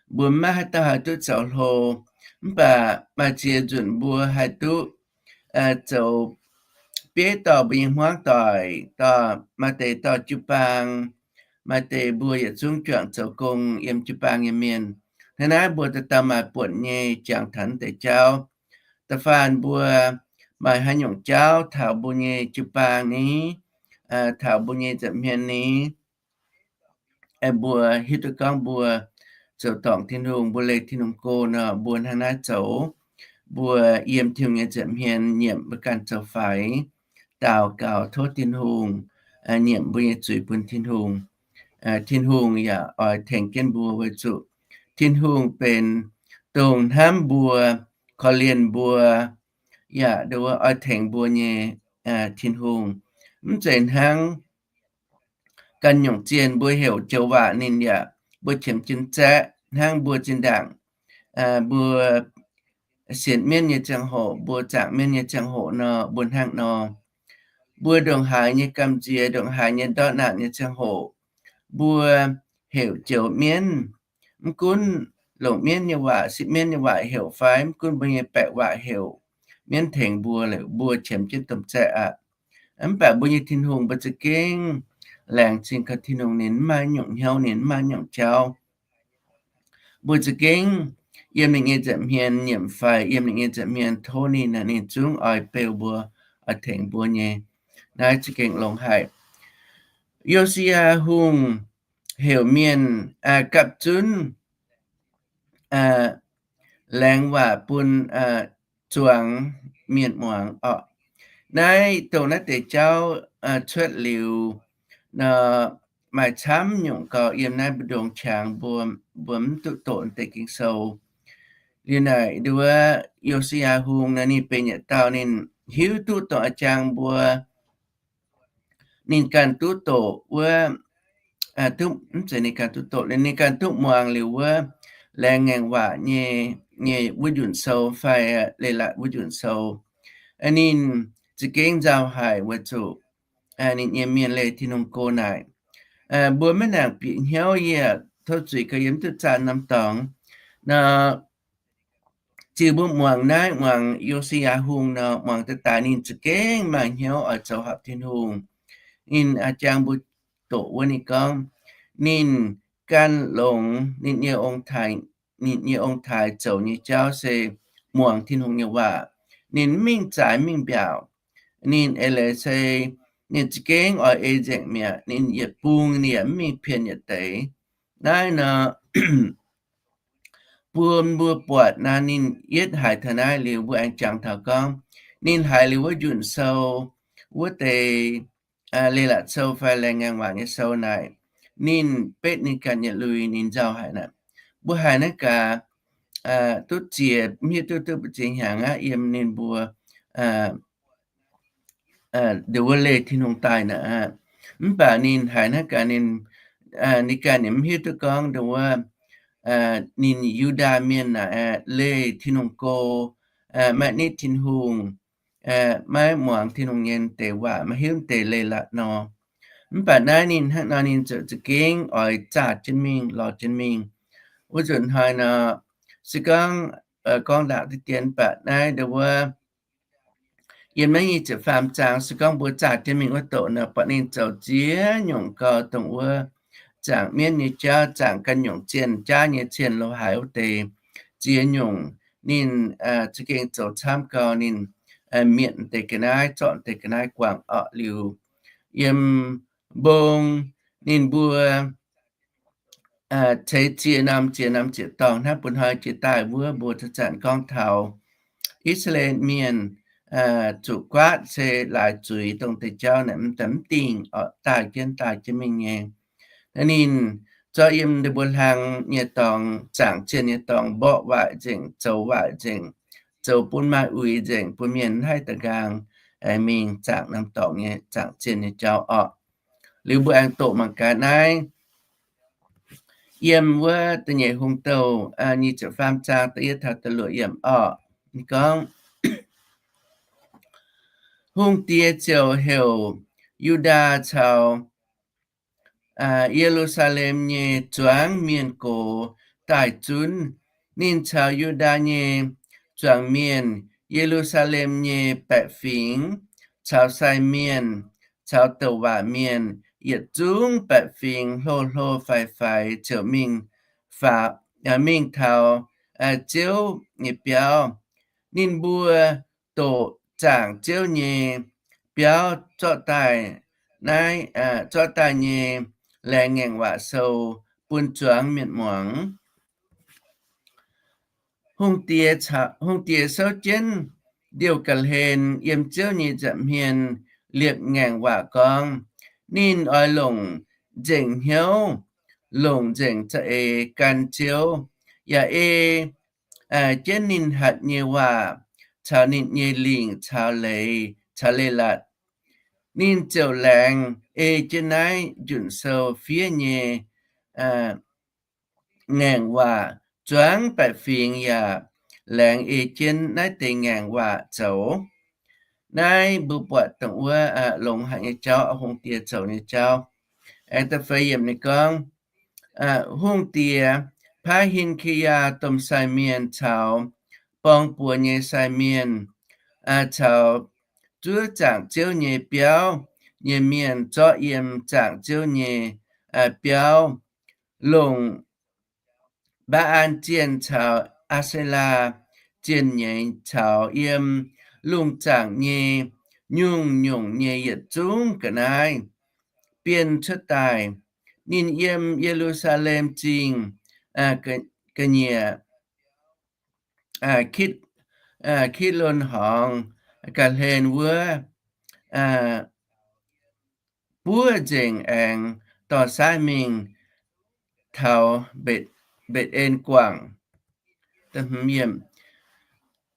Mbuo maiv haaix dauh haih duqv zoux hlo. Mv baac maaih ziex nzunc mbuo haih duqv zoux bieiv dorh mbuo nyei hmuangv doic, dorh maaih deix dorh jiu-baang, maaih deix mbuo yietc zungv juangc zoux gong yiem jiu-baang nyei mienh. Hnangv naaiv mbuo dauh dauh maaih buonc nyei jangx taux naaiv deix jauv. Da'faanh mbuo maaih haaix nyungc jauv taux mbuo nyei jiu-baang ni, taux mbuo nyei nza'hmien ni, mbuo hiuv duqv gorngv mbuo zoux dorngc Tin-Hungh, mbuo leih Tin-Hungh go nor, mbuo hnangv naaiv zoux. Mbuo yiem Tin-Hungh nyei nza'hmien nyiemc mbuo ganh zoux faix, daux gaux tov Tin-Hungh nyiemc mbuo nyei zuiz bun Tin-Hungh. Tin-Hungh yaac oix tengx jienv mbuo weic zuqc Tin-Hungh benx dongh hnamv mbuo, korv-lienh mbuo, yaac nduov oix tengx mbuo nyei Tin-Hungh. Mv zeiz hnangv ganh nyungc zienh mbuo heuc joux waac ninh yaac mbuo qiemx jienv zaeqv hnangv mbuo zinh ndaangc mbuo sienx mienv nyei ziangh hoc, mbuo zaangc mienv nyei ziangh hoc nor, mbuo hnangv nor. Mbuo ndongc haaix nyei gamh nziex, ndongc haaix nyei ndortv naanc nyei ziangh hoc, mbuo heuc joux mienv. Mv gunv longc mienv nyei waac, sipv mienv nyei waac heuc fai mv gunv mbuo nyei baeqc waac heuc, mienv tengx mbuo, mbuo qiemx jienv domh zaeqv aqv. Mv baac mbuo nyei Tin-Hungh mbuo za'gengh laengz zingh gaax Tin-Hungh, ninh mv maaih nyungc hnyouv, ninh mv maaih nyungc jauv. Mbuo za'gengh yiem ninh nyei nza'hmien nyiemc faix, yiem ninh nyei nza'hmien tov ninh, ninh zungv oix beu mbuo, oix tengx mbuo nyei. Naaiv za'gengh longx haic. Yo^si^yaa Hungh heuc mienh gapv zunv laengz waac bun zuangx mienh muangx orqc. Naaiv dongh naaiv deix jauv cuotv liuz nor, maaih camv nyungc gauh yiem naaiv mbu'ndongx qangx mbuo, mbuo mv duqv doqc deix Ging-Sou. Liuz naaic nduov Yo^si^yaa Hungh naaiv ninh benx yietc dauh ninh hiuv duqv dongh a'jang mbuo ninh ganh duqv doqc wuov, mv zeiz ninh ganh duqv doqc, ninh ganh duqv muangx liuz wuov laengz ngaengc waac nyei, nyei wuov njunc sou fai leiz-latc wuov njunc sou. Ninh za'gengh nzauh haic weic zuqc ninh nyei mienh leih Tin-Hungh go naaic. Mbuo maiv nangc bieqc hnyouv, yie tov zuiz gaax yie mv duqv zaah norm dorngx nor. Ziux mbuo muangx naaiv, muangx Yo^si^yaa Hungh nor, muangx daaih daaih ninh za'gengh maaih hnyouv oix zoux horpc Tin-Hungh. Ninh a'jang mbuo doqc wuov ninh gorngv, ninh gan longx ninh nyei ong-taaix, ninh nyei ong-taaix zoux nyei jauv se muangx Tin-Hungh nyei waac. Ninh mv mingh zaaix mv mingh mbiaauc. Ninh eix leiz se ninh za'gengh oix ei nzengc mi'aqv. Ninh yietc bung ninh yaac mv mingh pienh yietc deix. Naaiv nor, bun mbuo buatc naaiv ninh yietv haiz taux naaiv liuz mbuo aengx jangx taux gorngv, ninh haiz liuz wuov njunc sou, wuov deix leiz-latc sou fai laengz ngaengc waac nyei sou naaic, ninh betv ninh ganh nyei lui ninh nzauh haic naaic. Mbuo haiz naaiv gaax duqv ziex, mv hiuv duqv duqv ziex hnyangx aqv yiem ninh mbuo nduov wuov leih Tin-Hungh daaih naaic aqv. Mv baac ninh haiz naaiv gaax ninh, ninh ganh ninh mv hiuv duqv gorngv nduov wuov ninh Yu^ndaa Mienh naaic leih Tin-Hungh go, maiv nitv Tin-Hungh, maiv muangx Tin-Hungh nyei deix waac, maiv hiuv deix leiz-latc nor. Mv baac naaiv ninh hnangv nor ninh ziouc za'gengh oix zaah jienv mingh, lorz jienv mingh. Wuov nzunc hnoi nor, se gorngv, gorngv ndaangc deix dien, mv baac naaiv wuov yiem naaiv nyei ziepc faam zaang, se gorngv mbuo zaah jienv mingh wuov doqc nor, buatc ninh zoux ziex nyungc gau, dongh wuov zaangc mienv nyei jauv, zaangc ganh nyungc zienh jaav nyei zienh lo haaix wuov deix, ziex nyungc ninh za'gengh zoux camv gau. Ninh mietc deix ga'naaiv, zorqv deix ga'naaiv guangc orqc. Liuz yiem mbong ninh mbuo ceix ziex norm ziex norm ziex dorngh hnangv bun hnoi jiex daaih wuov mbuo zanc-zanc gorngv taux I^saa^laa^en Mienh zuqc guaatv se laaix zuiz dongh deix jauv naaic mv dingh orqc, daaih jienv daaih jienv mingh nyei. Ninh zorqv yiem ninh mbuo hlang nyei dorngx, zaangc zienh nyei dorngx mborqv waaic nzengc, zoux waaic nzengc, zoux bun maaih uix nzengc, bun mienh mv haih da'nqaang aengx mingh zaangc norm dorngx nyei zaangc zienh nyei jauv orqc. Liuz mbuo aengx doqc mangc gaax naaiv yiem wuov Da'nyeic Hungh Douh nyic ziepc faam zaang da'yietv taux da'luoqc yiemc orqc. Ninh gorngv, Hungh diex ziouc heuc Yu^ndaa caux Ye^lu^saa^lem nyei zuangx mienh gox daaih zunv. Ninh caux Yu^ndaa nyei zuangx mienh, Ye^lu^saa^lem nyei baeqc fingx, caux sai mienh, caux douc waac mienh, yietc zungv baeqc fingx hlo hlo faix faix ziouc mingh faaux, mingh taux Ziouv nyei biauv. Ninh mbuo doqc zaangc Ziouv nyei biauv zorqv daaih naaiv, zorqv daaih nyei laengz ngaengc waac sou bun zuangx mienh muangx. Hungh diex souv jienv ndiouh ga'hlen yiem Ziouv nyei nza'hmien liepc ngaengc waac gorngv, Ninh oix longc nzengc hnyouv, longc nzengc za'eix gan Ziouv, yaac ei jienv ninh hatc nyei waac caux ninh nyei lingc caux leiz caux leiz-latc. Ninh ziouc laengz ei jienv naaiv njunc sou fiev nyei ngaengc waac. Zuangx baeqc fingx yaac laengz ei jienv naaiv deix ngaengc waac zoux. Naaiv mbuo buatc dongh wuov longx haic nyei jauv, hungh diex zoux nyei jauv. Aengx da'feix yiemc ninh gorngv, hungh diex paaiv Hin^ke^yaa domh sai mienh caux borng buoz nyei sai mienh caux zuov zaangc Ziouv nyei biauv nyei mienh zorqv yiem zaangc Ziouv nyei biauv, longc Mbaa^an zienh caux Aa^se^laa zienh nyeiz caux yiem lungh zaangc nyei nyungc-nyungc nyei yietc zungv ga'naaiv bienh cuotv daaih. Ninh yiem Ye^lu^saa^lem Zingh ga'nyiec Kitv, Kitlon Horngz ga'hlen wuov buov nzengc aengx dorh saaiv mingh taux Mbetc^en guangc.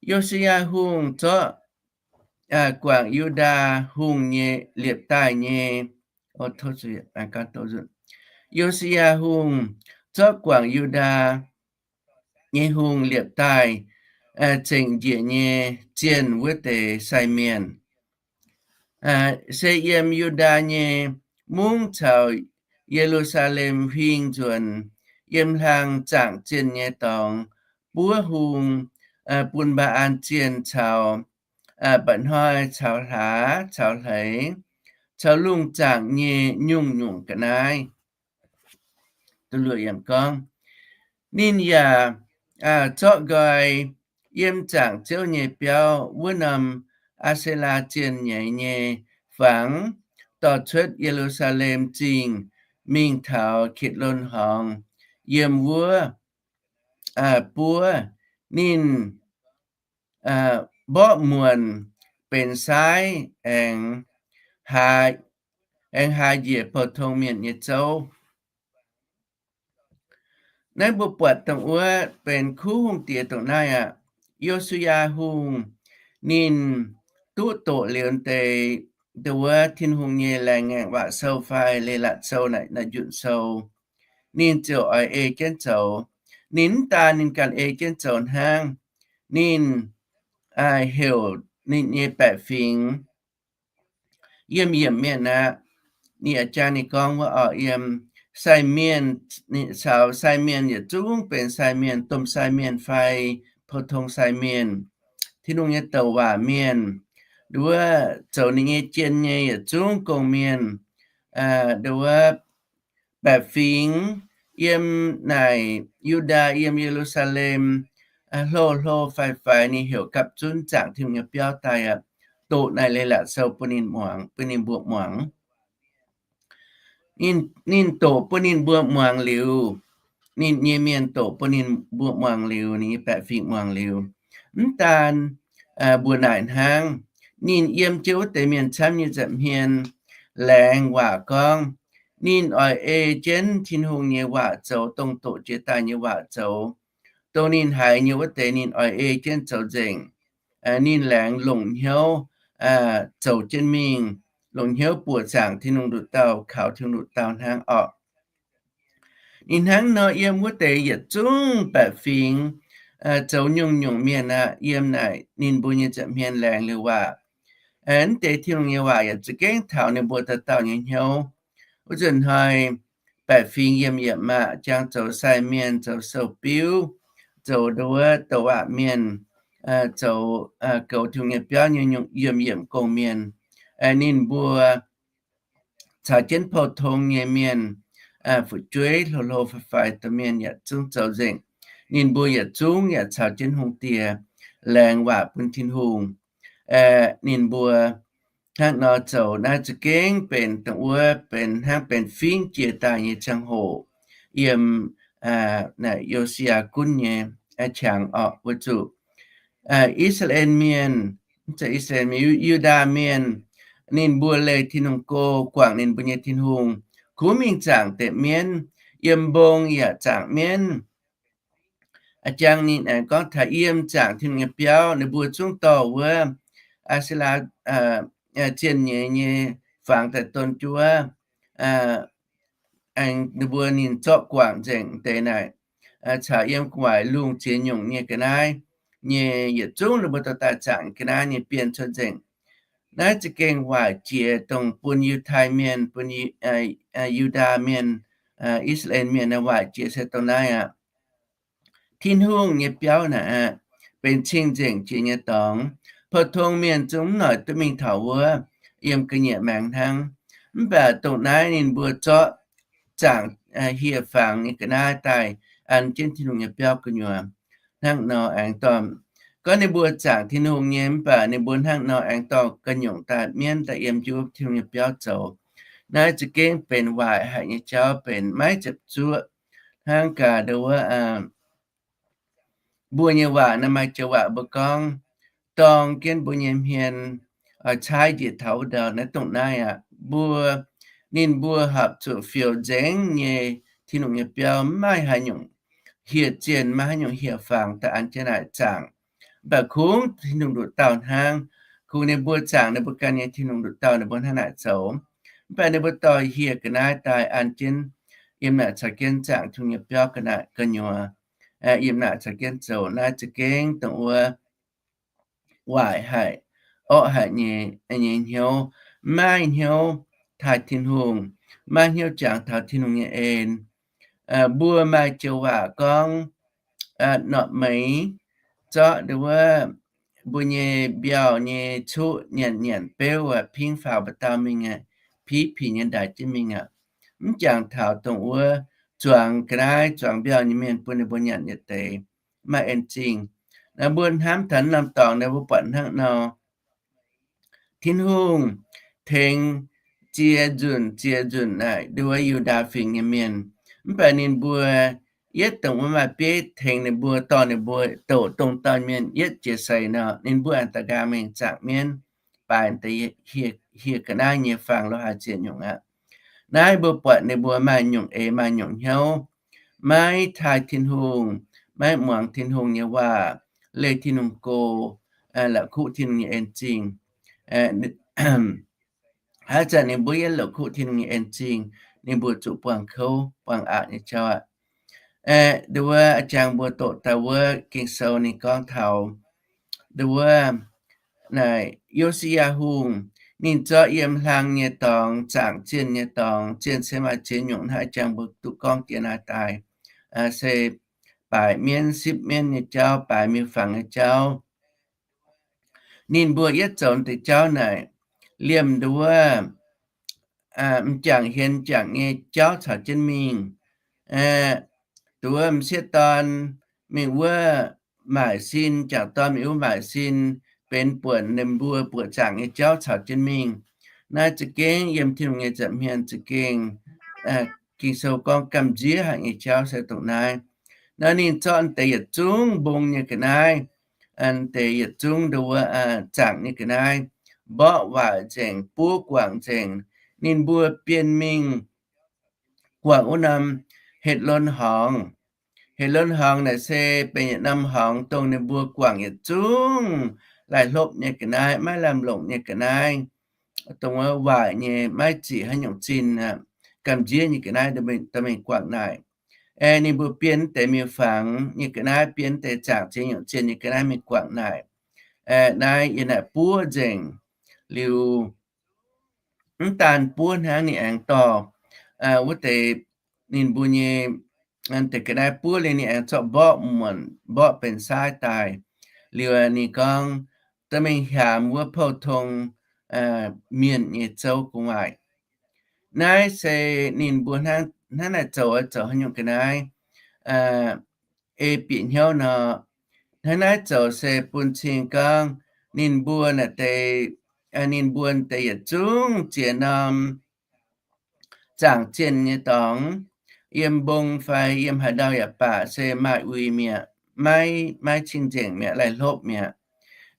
Yo^si^yaa Hungh zorqv guangc Yu^ndaa Hungh nyei liepc daaih nyei, Yo^si^yaa Hungh zorqv guangc Yu^ndaa nyei hungh liepc daaih zengc njiec nyei zienh wuov deix sai mienh, se yiem Yu^ndaa nyei mungv caux Ye^lu^saa^lem huing nzuonx, yiem hlang zaangc zienh nyei dorngx buov hung bun Mbaa^an zienh caux mba'hnoi caux hlaax caux hleix, caux lungh zaangc nyei nyungc-nyungc ga'naaiv. Gorngv, ninh yaac zorqv nqoi yiem zaangc Ziouv nyei biauv wuov norm Aa^se^laa zienh nyeiz nyei fangx, dorh cuotv Ye^lu^saa^lem Zingh mingh taux Kitlon Horngz. Yiem wuov buov ninh mborqv muonc benx saaiv aengx, aengx haaix njiec pou-tong mienh nyei zouv. Naaiv mbuo buatc dongh wuov benx kuv hungh diex dongh naaiv aqv. Yo^su^yaa Hungh ninh duqv doqc liuz deix dongh wuov Tin-Hungh nyei laengz ngaengc waac sou fai leiz-latc sou naaic, naaic njunc sou, ninh ziouc oix ei jienv zoux. Ninh mv daan ninh ganh ei jienv zoux hnangv, ninh heuc ninh nyei baeqc fingx yiem yiemc mienh aqv, ninh a'jang ninh gorngv wuov oc, yiem sai mienh, caux sai mienh yietc zungv benx sai mienh, domh sai mienh fai pou-tong sai mienh, Tin-Hungh nyei douc waac mienh, nduov zoux ninh nyei jien nyei yietc zungv gong-mienh, nduov baeqc fingx yiem naaic Yu^ndaa, yiem Ye^lu^saa^lem, hlo hlo faix faix ninh heuc gapv zunv zaangc Tin-Hungh nyei biauv daaih aqv, doqc naaiv Leiz-Latc Sou bun ninh muangx, bun ninh mbuo muangx. Ninh, ninh doqc bun ninh mbuo muangx liuz, ninh nyei mienh doqc bun ninh mbuo muangx liuz, ninh nyei baeqc fingx muangx liuz, mv daan mbuox naaic hnangv, ninh yiem jienv wuov deix mienh camv nyei nza'hmien laengz waac gorngv, ninh oix ei jienv Tin-Hungh nyei waac zoux, dongh doqc jiex daaih nyei waac zoux, dongh ninh haiz nyei wuov deix ninh oix ei jienv zoux nzengc. Ninh laengz longc hnyouv zoux jienv mingh, longc hnyouv buoqc zaangc Tin-Hungh nduqc dauh, kaux Tin-Hungh nduqc dauh hnangv orqc. Ninh hnangv nor yiem wuov deix yietc zungv baeqc fingx zoux nyungc-nyungc mienh aqv, yiem naaic ninh mbuo nyei nza'hmien laengz liuz waac, mv deix Tin-Hungh nyei waac yaac za'gengh taux ninh mbuo dauh dauh nyei hnyouv. Wuov nzunc hnoi baeqc fingx yiem yietc maah, jangx zoux sai mienh, zoux sou-biuv, zoux nduov douc waac mienh, zoux goux Tin-Hungh nyei biauv nyei nyungc yiem yiemc gong-mienh, ninh mbuo caux jienv pou-tong nyei mienh, fu'jueiv hlo hlo faix faix domh mienh yietc zungv zoux nzengc. Ninh mbuo yietc zungv yaac caux jienv hungh diex laengz waac bun Tin-Hungh. Ninh mbuo hnangv nor zoux naaiv za'gengh benx dongh wuov benx hnangv benx fingv jiex daaih nyei ziangh hoc yiem naaic Yo^si^yaa gunv nyei qangx orqc. Weic zuqc I^saa^laa^en Mienh, I^saa^laa^en Mienh, Yu^ndaa Mienh, ninh mbuo leih Tin-Hungh go, guangc ninh mbuo nyei Tin-Hungh, kuv mingh zaangc deix mienv, yiem mbong yaac zaangc mienv. A'jang ninh aengx gorngv taux yiem zaangc Tin-Hungh nyei biauv, ninh mbuo zungv dorh wuov Aa^se^laa zienh nyeiz nyei fangx daaih donv juov, aengx ninh mbuo ninh zorqv guangc nzengc deix naaic, caux yiem gu'nguaaic lungh ziex nyungc nyei ga'naaiv nyei yietc zungv ninh mbuo dorh daaih zaangc ga'naaiv nyei bienh cuotv nzengc. Naaiv za'gengh waaic jiex dongh bun Yiutai Mienh, bun Yu^ndaa Mienh, I^saa^laa^en Mienh naaiv waaic jiex se dongh naaiv aqv. Tin-Hungh nyei biauv naaic aqv, benx cing-nzengc jiex nyei dorngx. Pou-tong mienh zungv mv noic duqv mingh taux wuov, yiem ga'nyiec maengx hnangv. Mv baac dongh naaiv ninh mbuo zorqv zaangc hieh fangx nyei ga'naaiv daaih an jienv Tin-Hungh nyei biauv gu'nyuoz. Hnangv nor aengx dorh, gorngv ninh mbuo zaangc Tin-Hungh nyei, mv baac ninh mbuo hnangv nor aengx dorh ga'nyungc daaih mienv daaih yiem jienv Tin-Hungh nyei biauv zoux. Naaiv za'gengh benx waaic haic nyei jauv, benx maiv ziepc zuoqv hnangv gaax nduov wuov mbuo nyei waac naaiv maaih joux waac mbuo gorngv, dorng jienv mbuo nyei hmien oix caaiv njiec taux wuov ndau. Naaiv dongh naaiv aqv. Mbuo, ninh mbuo horpc zuqc fioux nzengc nyei Tin-Hungh nyei biauv, mv maaih haaix nyungc hieh zienh, maiv maaih haaix nyungc hieh fangx daaih an jienv naaic zaangc. Mv baac kungx Tin-Hungh nduqc dauh hnangv. Kungx ninh mbuo zaangc ninh mbuo ganh nyei Tin-Hungh nduqc dauh, ninh mbuo hnangv naaic zoux. Mv baac ninh mbuo dorh hieh ga'naaiv daaih an jienv, yiem naaic caux jienv zaangc Tin-Hungh nyei biauv ga'naaiv gu'nyuoz, yiem naaic caux jienv zoux. Naaiv za'gengh dongh wuov waaic haic, orqv haic nyei, nyei hnyouv, maiv hnyouv taaih Tin-Hungh, maiv hnyouv jangx taux Tin-Hungh nyei en. Mbuo maaih joux waac gorngv, norqc meix zorqv nduov wuov mbuo nyei mbiauh nyei cuqv nyanc nyanc beuv aqv, pingv faaux mba'dauh mingh aqv, piv pic nyei ndaix jienv mingh aqv. Mv jangx taux dongh wuov zuangx ga'naaiv zuangx mbiauh nyei mienh bun ninh mbuo nyanc yietc deix, maaih en zingh. Naaiv mbuo hnamv taux norm dorngx naaiv mbuo buatc hnangv nor, Tin-Hungh tengx ziex nzunc ziex nzunc naaic nduov Yu^ndaa Fingx nyei mienh. Mv baac ninh mbuo yietv dongh wuov maaih bieiv tengx ninh mbuo, dorh ninh mbuo doqc dongh dauh mienh yietv jiex seix nor, ninh mbuo aengx daaih nqaang mingh zaangc mienv, baaix deix hieh ga'naaiv nyei fangx lo haaix ziex nyungc aqv. Naaiv mbuo buatc ninh mbuo maaih nyungc eix maaih nyungc hnyouv, maiv taaih Tin-Hungh, maiv muangx Tin-Hungh nyei waac, leih Tin-Hungh go, la'kuqv Tin-Hungh nyei en zingh. Haaix zanc ninh mbuo yietv la'kuqv Tin-Hungh nyei en zingh, ninh mbuo zuqc buangh kouv buangh aqc nyei jauv aqv. Nduov wuov a'jang mbuo doqc daaih wuov Ging-Sou ninh gorngv taux nduov wuov naaic Yo^si^yaa Hungh Ninh zorqv yiem hlang nyei dorngx, zaangc zienh nyei dorngx, zienh se maaih ziex nyungc hnangv jangx mbuo duqv gorngv jiex naaiv daaih, se baaic mienv, sipv mienv nyei jauv, baaic miuc-fangx nyei jauv. Ninh mbuo yietv zoux deix jauv naaic, liemh nduov m'jangc hienx m'jangc nyei jauv caux jienv mingh. Nduov m'sieqv dorn mingh wuov maaic sin, m'jangc dorn mingh wuov maaic sin, benx buonc ninh mbuo buoqc zaangc nyei jauv caux jienv mingh. Naaiv za'gengh yiem Tin-Hungh nyei nza'hmien za'gengh Ging-Sou gorngv gamh nziex haic nyei jauv se dongh naaiv. Naaiv ninh zorqv deix yietc zungv mbong nyei ga'naaiv, deix yietc zungv nduov zaangc nyei ga'naaiv, mborqv waaic nzengc, buov guangc nzengc. Ninh mbuo bienh mingh guangc wuov norm Hetc^lon Horngz. Hetc^lon Horngz naaic se benx yietc norm horngz dongh ninh mbuo guangc yietc zungv laih hlopv nyei ga'naaiv, maiv lamh longc nyei ga'naaiv, dongh wuov waaic nyei, maiv ziqc haaix nyungc zinh, gamh nziex nyei ga'naaiv dorh mingh guangc naaic. Aeqv, ninh mbuo bienh deix miuc-fangx nyei ga'naaiv, bienh deix zaangc ziex nyungc zinh nyei ga'naaiv mingh guangc naaic. Aeqv, naaiv yiem naaic buov nzengc. Liuz, mv daan buov hnangv, ninh aengx dorh wuov deix, ninh mbuo nyei deix ga'naaiv buov liuz, ninh aengx zorqv mborqv muonc, mborqv benx saaiv daaih. Liuz ninh gorngv, dorh mingh hiaamx wuov pou-tong mienh nyei zouv gu'nguaaic. Naaiv se ninh mbuo hnangv naaic zoux, zoux haaix nyungc ga'naaiv ei bieqc hnyouv nor. Hnangv naaiv zoux se bun cing gorngv ninh mbuo naaic deix, ninh mbuo deix yietc zungv ziex norm zaangc zienh nyei dorngx, yiem mbong fai yiem haaix ndau yaac baac, se maaih uix mi'aqv, maiv, maiv cing-nzengc mi'aqv, laih hlopv mi'aqv.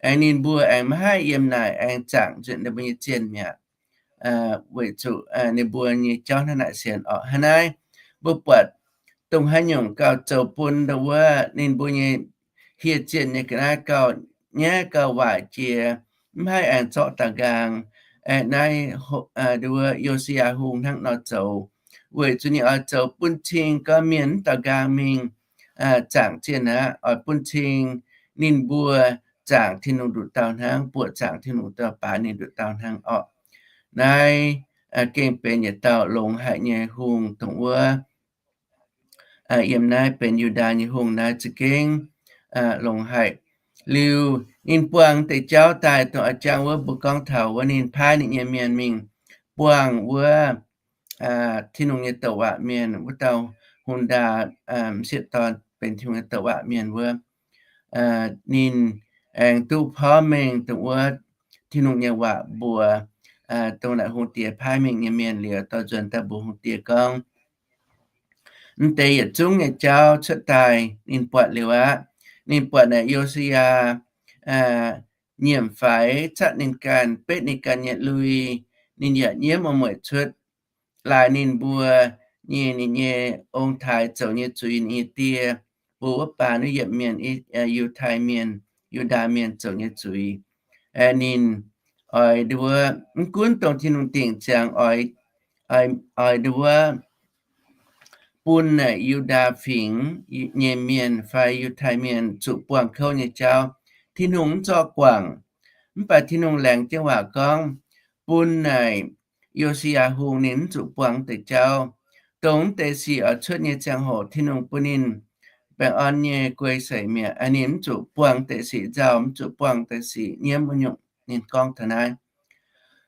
Aengx ninh mbuo aengx maiv haih yiem naaic aengx zaangc nzunc ninh mbuo nyei zienh mi'aqv. Weic zuqc ninh mbuo nyei jauv hnangv naaic sienx orqc. Hnangv naaiv, mbuo buatc dongh haaix nyungc gauh zoux bun dongh wuov ninh mbuo nyei hieh zienh nyei ga'naaiv gauh nyaiv gauh waaic jiex, mv haih aengx zorqv daux nqaang. Aeqv, naaiv nduov Yo^si^yaa Hungh hnangv nor zoux, weic zuqc ninh oix zoux bun cing gorngv mienh mv daux nqaang mingh zaangc zienh aqv. Oix bun cing ninh mbuo zaangc Tin-Hungh nduqc dauh hnangv, buoqc zaangc Tin-Hungh dauh baaix ninh nduqc dauh hnangv orqc. Naaiv gengh benx yietc dauh longx haic nyei hungh dongh wuov yiem naaiv benx Yu^ndaa nyei hungh naaiv za'gengh longx haic. Liuz ninh buangh deix jauv daaih dongh a'jang wuov mbuo gorngv taux wuov ninh paaiv ninh nyei mienh mingh buangh wuov Tin-Hungh nyei douc waac mienh, wuov dauh Hu^ndaa m'sieqv dorn benx Tin-Hungh nyei douc waac mienh wuov, ninh aengx duqv porv mengh dongh wuov Tin-Hungh nyei waac mbuox dongh naaic hungh diex paaiv mingh nyei mienh liuz, dorh nzuonx daaih mbuox hungh diex gorngv, mv deix yietc zungv nyei jauv cuotv daaih ninh buatc liuz aqv. Ninh buatc naaic Yo^si^yaa nyiemc faix, catv ninh ganh, betv ninh ganh nyei lui, ninh yaac nyiemv mueic cuotv, laaix ninh mbuo nyei, ninh nyei ong-taaix zoux nyei zuiz, ninh nyei die, mbuo wuov baan wuov yietc mienh, Yiutai Mienh, Yu^ndaa Mienh zoux nyei zuiz. Ninh oix nduov, mv gunv dongh Tin-Hungh dingc ziangx oix, oix nduov bun naaic Yu^ndaa Fingx nyei mienh fai Yiutai Mienh zuqc buangh kouv nyei jauv, Tin-Hungh mv zorqv guangc. Mv baac Tin-Hungh laengz jienv waac gorngv, bun naaic Yo^si^yaa Hungh ninh mv zuqc buangh deix jauv. Dongh mv deix sic oix cuotv nyei ziangh hoc Tin-Hungh bun ninh baengh orn nyei guei seix mi'aqv. Ninh mv zuqc buangh deix sic nzauh, mv zuqc buangh deix sic nyiemv wuov nyungc. Ninh gorngv taux naaiv.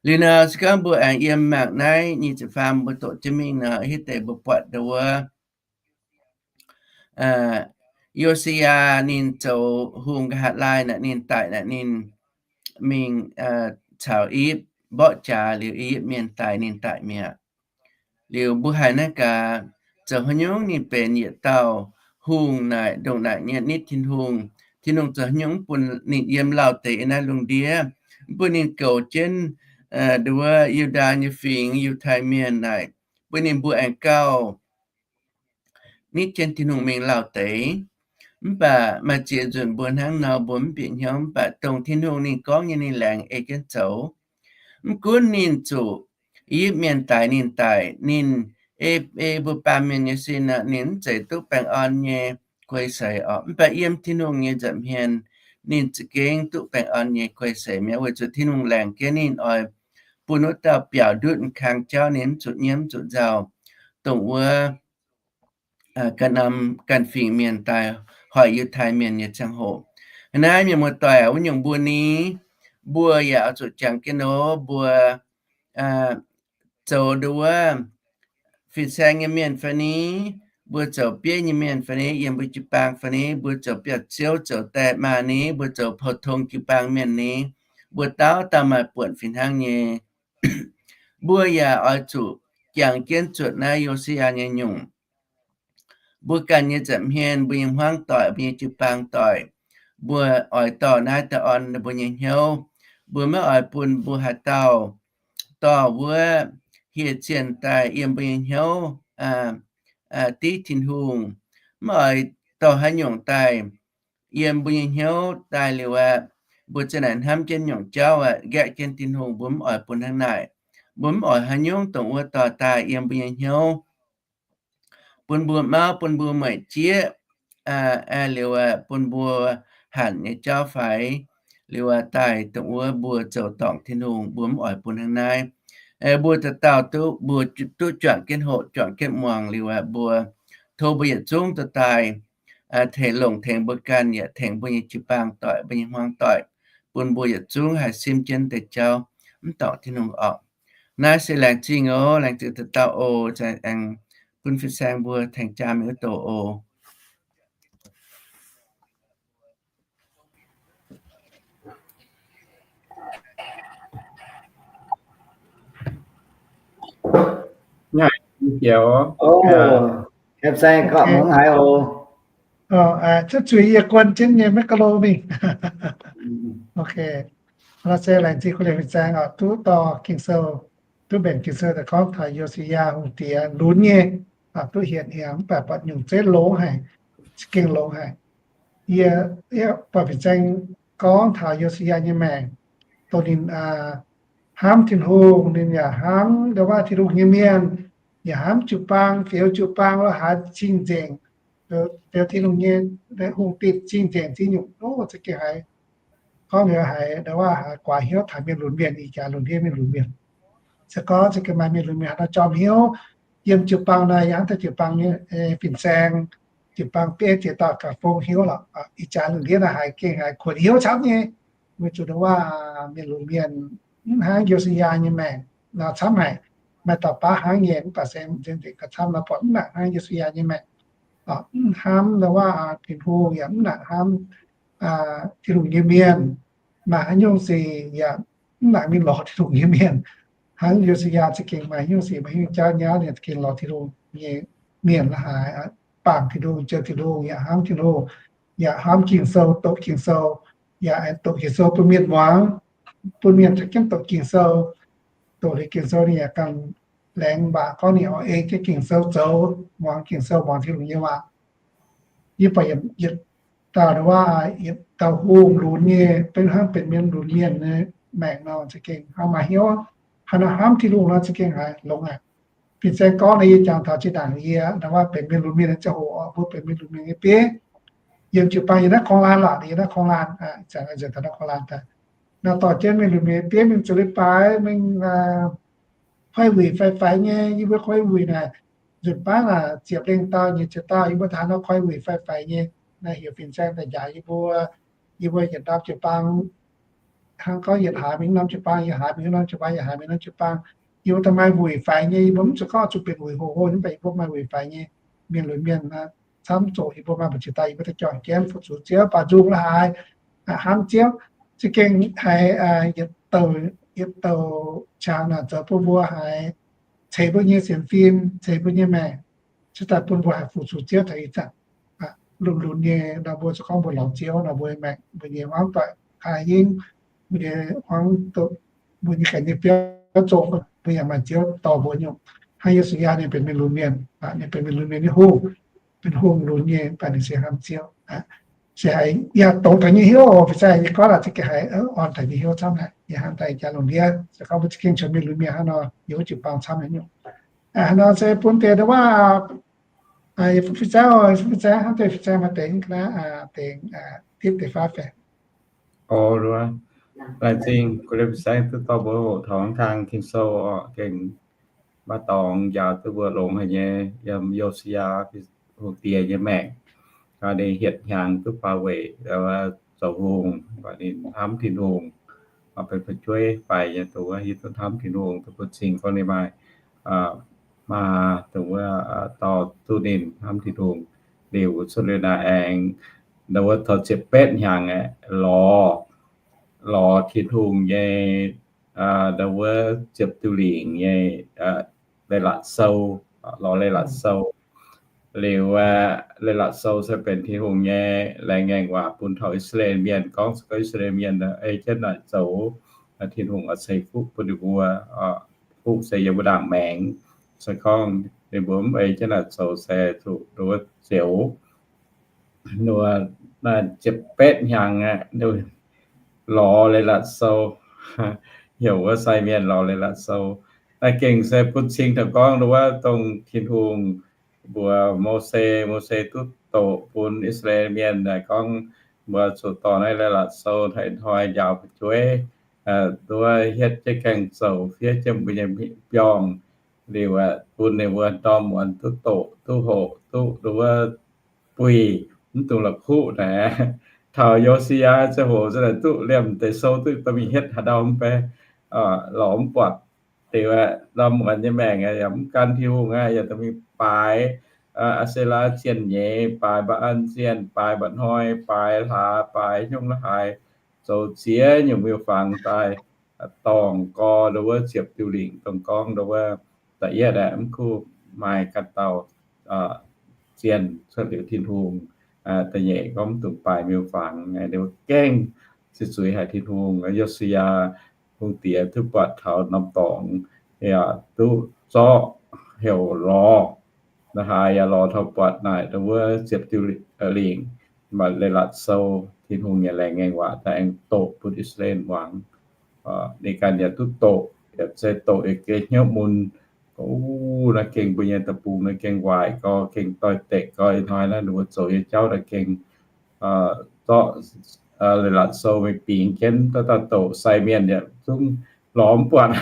Liuz nor se gorngv mbuo aengx yiem mangc naaiv nyic ziepc faam mbuo doqc jienv mingh nor, hitv deix mbuo buatc ndo wuov Yo^si^yaa ninh zoux hungh nqa'haav laai naaic, ninh daic naaic, ninh mingh caux I^yipv mborqv jaax liuz, I^yipv mienh daix ninh daic mi'aqv. Liuz mbuo haiz naaiv gaax, zoux haaix nyungc ninh benx yietc dauh hungh naaic, ndongc naaic nyei nitv Tin-Hungh. Tin-Hungh zoux haaix nyungc mv bun ninh yiem lauh deix yiem naaiv lungh ndiev, mv bun ninh goux jienv ndo wuov Yu^ndaa nyei fingx, Yiutai Mienh naaic, bun ninh mbuo aengx gauh nitv jienv Tin-Hungh mingh lauh deix. Mv baac maaih ziex nzunc mbuo hnangv nor mbuo mv bieqc hnyouv, mv baac dongh Tin-Hungh ninh gorngv nyei ninh laengz ei jienv zoux. Mv gunv ninh zuqc I^yipv Mienh daix ninh daic, ninh ei, ei mbuo baamh mienh nyei sin nor, ninh mv zeiz duqv baengh orn nyei guei seix orqc. Mv baac yiem Tin-Hungh nyei nza'hmien ninh za'gengh duqv baengh orn nyei guei seix mi'aqv, weic zuqc Tin-Hungh laengz jienv ninh oix bun wuov dauh biaux ndutv kang jauv ninh mv zuqc nyiemv mv zuqc nzauh, dongh wuov ganh norm ganh fingx mienh daaih hoic Yiutai Mienh nyei ziangh hoc. Naaiv mienh muoz-doic, wuov nyungc mbuo ni, mbuo yaac oix zuqc jangx jienv nor, mbuo zoux nduov wuov fin-saeng nyei mienh fai ni, mbuo zoux bieiv nyei mienh fai ni, yiem mbuo jiu-baang fai ni, mbuo zoux biauv-ziouv zoux die maa ni, mbuo zoux pou-tong jiu-baang mienh ni, mbuo dauh dauh maaih buonc fih hnangv nyei. Mbuo yaac oix zuqc jangx jienv zuotc naaiv Yo^si^yaa nyei nyungc. Mbuo ganh nyei nza'hmien, mbuo nyei hmuangv doic, mbuo nyei jiu-baang doic, mbuo oix dorh naaiv daaih orn mbuo nyei hnyouv. Mbuo maiv oix bun mbuo haaix dauh dorh wuov hieh zienh daaih yiem mbuo nyei hnyouv div Tin-Hungh. Maiv oix dorh haaix nyungc daaih yiem mbuo nyei hnyouv daaih liuz aqv, mbuo za'naaic hnamv jienv nyungc jauv aqv, nqaeqv jienv Tin-Hungh. Mbuo mv oix bun hnangv naaic. Mbuo mv oix haaix nyungc dongh wuov dorh daaih yiem mbuo nyei hnyouv, bun mbuo mauv, bun mbuo meih jieqv, liuz bun mbuo hanc nyei jauv faix, liuz daaih dongh wuov mbuo zoux dorngc Tin-Hungh. Mbuo mv oix bun hnangv naaiv. Mbuo dauh dauh duqv, mbuo duqv juangc jienv hoqc, juangc jienv muangx liuz aqv, mbuo, tov mbuo yietc zungv dorh daaih tengx, longc tengx mbuo ganh yaac tengx mbuo nyei jiu-baang doic, mbuo nyei hmuangv doic, bun mbuo yietc zungv haih simv jienv deix jauv, mv dorngc Tin-Hungh orqc. Naaiv se laengz zingh oc, laengz zingh dauh dauh oc. Aengx bun fin-saeng mbuo tengx jaa mingh wuov doqc oc. Zuqc yie guon jienv nyei maiv ga'lo mingh. Ok, se laengz zingh kuv liemh fin-saeng oc, duqv dorh Ging-Sou, duqv mbenc Ging-Sou daaih gorngv taux Yo^si^yaa hungh diex lunx nyei, duqv hienx nyei, mv baac buatc nyungc zeiv longx haic, za'gengh longx haic. Yie, yie buatc fin-saeng gorngv taux Yo^si^yaa nyei maengc, dongh ninh hnamv Tin-Hungh, ninh yaac hnamv ndau wuov Tin-Hungh nyei mienh, yaac hnamv jiu-baang, fioux jiu-baang lo haaix cing-nzengc, fioux Tin-Hungh nyei hungh ditv cing-nzengc ziex nyungc, za'gengh haiz gorngv liuz haiz ndau wuov haiz guaax hnyouv taux mienh lunx mienh, ih jaax lunx ndiev mienh lunx mienh. Se gorngv za'gengh maaih mienh lunx mienh haaix nor jorm hnyouv yiem jiu-baang naaic, yangh daaih jiu-baang nyei fin-saeng, jiu-baang bieiv ziex dauh gauh fong hnyouv lorqc. Ih jaax lunx ndiev naaic haiz gengh haiz kuonx hnyouv camv nyei, weic zuqc ndau wuov mienh lunx mienh mv hnangv Yo^si^yaa nyei maengc nor camv haic. Maaih dauh baav hnangv nyei, mv baac se nzengc nzengc gauh camv nor buatc mv nangc hnangv Yo^si^yaa nyei maengc. Mv hnamv ndau wuov Tin-Hungh yaac mv nangc hnamv Tin-Hungh nyei mienh. Maaih haaix nyungc sic yaac mv nangc mingh lorz Tin-Hungh nyei mienh. Hnangv Yo^si^yaa za'gengh maaih haaix nyungc sic, maaih haaix nyungc jauv nyauv ninh za'gengh lorz Tin-Hungh nyei mienh la'haaix, bangc Tin-Hungh, jiex Tin-Hungh, yaac hnamv Tin-Hungh, yaac hnamv Ging-Sou, doqc Ging-Sou, yaac aengx doqc Ging-Sou bun mienh muangx, bun mienh za'gengh doqc Ging-Sou. Doqc liuz Ging-Sou ninh yaac ganh laengz waac gorngv ninh oix ei jienv Ging-Sou zoux, muangx Ging-Sou, muangx Tin-Hungh nyei waac. Yie buatc yietc dauh ndau wuov, yietc dauh hungh lunx nyei, benx hnangv benx mienh lunx mienh nyei maengc nor, za'gengh hnangv maaih hnyouv, hnangv nor hnamv Tin-Hungh nor, za'gengh haiz longx aqv. Fin-saeng gorngv nor, yie jangx taux zinh ndaangc yie ndau wuov benx mienh lunx mienh nyei ziangh hoc, mbuo benx mienh lunx mienh nyei bieiv, yiem jiu-baang yiem naaiv korng-laan lorqc, yiem naaiv korng-laan, ih zanc nzengc taux naaiv korng-laan daaih. Naaiv dorh jienv mienh lunx mienh nyei bieiv mingh zueiz leiz-baaix, mingh koiv wuic faix-faix nyei. Yie mbuo koiv wuic naaic, nzunc baav naaic ziepc lengh dauh nyic ziepc dauh, yie mbuo taux nor koiv wuic faix-faix nyei. Naaiv heuc fin-saeng daaih njaaux yie mbuo, yie mbuo yietc norm jiu-baang, hnangv gorngv yietc hlaax mingh norm jiu-baang, yietc hlaax mingh norm jiu-baang, yietc hlaax mingh norm jiu-baang. Yie mbuo daaih maaih wuic faix nyei, yie mbuo mv zuqc gorngv zuqc benx wuic hoc hov, mv baac yie mbuo maaih wuic faix nyei. Mienh lunx mienh camv zoqc, yie mbuo maaih mbu'ziex dauh yie mbuo daaih juangc jienv fu-sux Ziouv, baaux nzung la'haaix, hnamv Ziouv, za'gengh haiz yietc douc, yietc douc qangx naaic zoux bun mbuo haiz ceix mbuo nyei sienx fim, ceix mbuo nyei maengc, cingx daaih bun mbuo haih fu-sux Ziouv taux ih zanc. Lunx lunx nyei nor, mbuo zuqc gorngv mbuo lorz Ziouv nor, mbuo nyei maengc, mbuo nyei hmuangv doic, haaix nyungc, mbuo nyei hmuangv doic, mbuo nyei ganh nyei biauv zong, mbuo yaac maaih Ziouv dorh mbuo nyungc. Hnangv Yo^si^yaa ninh benx mienh lunx mienh, ninh benx mienh lunx mienh nyei hungh, benx hungh lunx nyei, mv baac ninh se hnamv Ziouv. Se haiz yaac dongz taux nyei hnyouv oc. Fin-saeng yie gorngv laaix za'gengh haiz orn taux nyei hnyouv camv haic. Yie hnamv daaih jaa lungh ndiev se gorngv mbuo za'gengh caux mienh lunx mienh hnangv nor, yiem wuov jiu-baang camv nyei nyungc. Hnangv nor se bun deix ndau wuov, fin-saeng, fin-saeng hnamv deix fin-saeng maaih deix ga'naaiv deix, deix faav fai. Laengz zingh, kuv liemh saengv duqv dorh mbuo hoqc taux kang Ging-Sou oc, gengh maaih dorngx njaaux duqv mbuo longx haic nyei, yiem Yo^si^yaa hungh diex nyei maengc. Ninh hietc hnyangx duqv faaux weic zoux hungh, mv baac ninh hnamv Tin-Hungh, benx fu'jueiv faix nyei, dongh wuov hiuv duqv hnamv Tin-Hungh, dongh bun cing gorngv ninh maaih maa, dongh wuov dorh duqv ninh hnamv Tin-Hungh. Liuz cuotv liuz naaiv aengx, dongh wuov taux ziepc betv hnyangx aeqv, lorz, lorz Tin-Hungh nyei, dongh wuov ziepc diuh lingc nyei leiz-latc sou, lorz leiz-latc sou. Liuz leiz-latc sou se benx Tin-Hungh nyei laengz ngaengc waac bun taux I^saa^laa^en Mienh, gorngv se gorngv I^saa^laa^en Mienh ei jienv naaic zoux, Tin-Hungh oix ceix fuqv bun ninh mbuo. Fuqv se yiem wuov ndaangc maengx. Se gorngv ninh mbuo mv ei jienv naaic zoux se zuqc nduov zioux. Nduov naaiv ziepc betv hnyangx aqv, lorz leiz-latc sou, heuc wuov sai mienh lorz leiz-latc sou. Naaiv gengh se bun cing taux gorngv nduov wuov dongh Tin-Hungh mbuox Mose, Mose duqv doqc bun I^saa^laa^en Mienh naaic gorngv mbuo zuqc dorh naaiv leiz-latc sou hnoi-hnoi njaaux fu'jueiv, nduov hietv jienv gaengh zoux, fiev jienv mbuo nyei mbiorngh, liuz bun ninh mbuo ndorm muonz duqv doqc, duqv hoqc, duqv nduov buih, mv dungx la'kuqv naaic. Taux Yo^si^yaa ziangh hoc se naaic duqv liemh deix sou duqv dorh mingh hietv haaix ndau mv bei, lorz mv buatc. Deix ndorm muonz nyei maengc yaac mv gan Tin-Hungh aqv, yaac dorh mingh baaix Aa^se^laa zienh nyeiz, baaix Mbaa^an zienh, baaix mba'hnoi, baaix hlaax, baaix hnyouv la'haaix, zoux ziex nyungc miuc-fangx daaih dorngc gorx nduov wuov ziepc diuh lingc, dongh gorngv nduov wuov da'yietv aeqv, mv kuv maaih ganh dauh zienh cuotv liuz Tin-Hungh. Da'nyeic gorngv mv dungx baaix miuc-fangx, ninh mbuo gengh zuqc zuiz haic Tin-Hungh. Yo^si^yaa hungh diex duqv buatc taux norm dorngx, yaac duqv zorqv heuc lorz. La'haaix yaac lorz taux buatc naaic nduov wuov ziepc diuh lingc, maaih leiz-latc sou, Tin-Hungh nyei laengz ngaengc waac daaih aengx doqc bun I^saa^laa^en muangx. Ninh ganh yaac duqv doqc, yaac se doqc yaac geh hnyouv mun. Gorngv, Uv, naaiv gengh mbuo nyei deic-bung naaiv gengh waaic gorx, gengh doix-dekc gorx. Ih hnoi naaiv ninh mbuo zoux nyei jauv naaiv gengh zorqv leiz-latc sou mingh bingx jienv, daaih doqc sai mienh yaac zungv lorz mv buatc.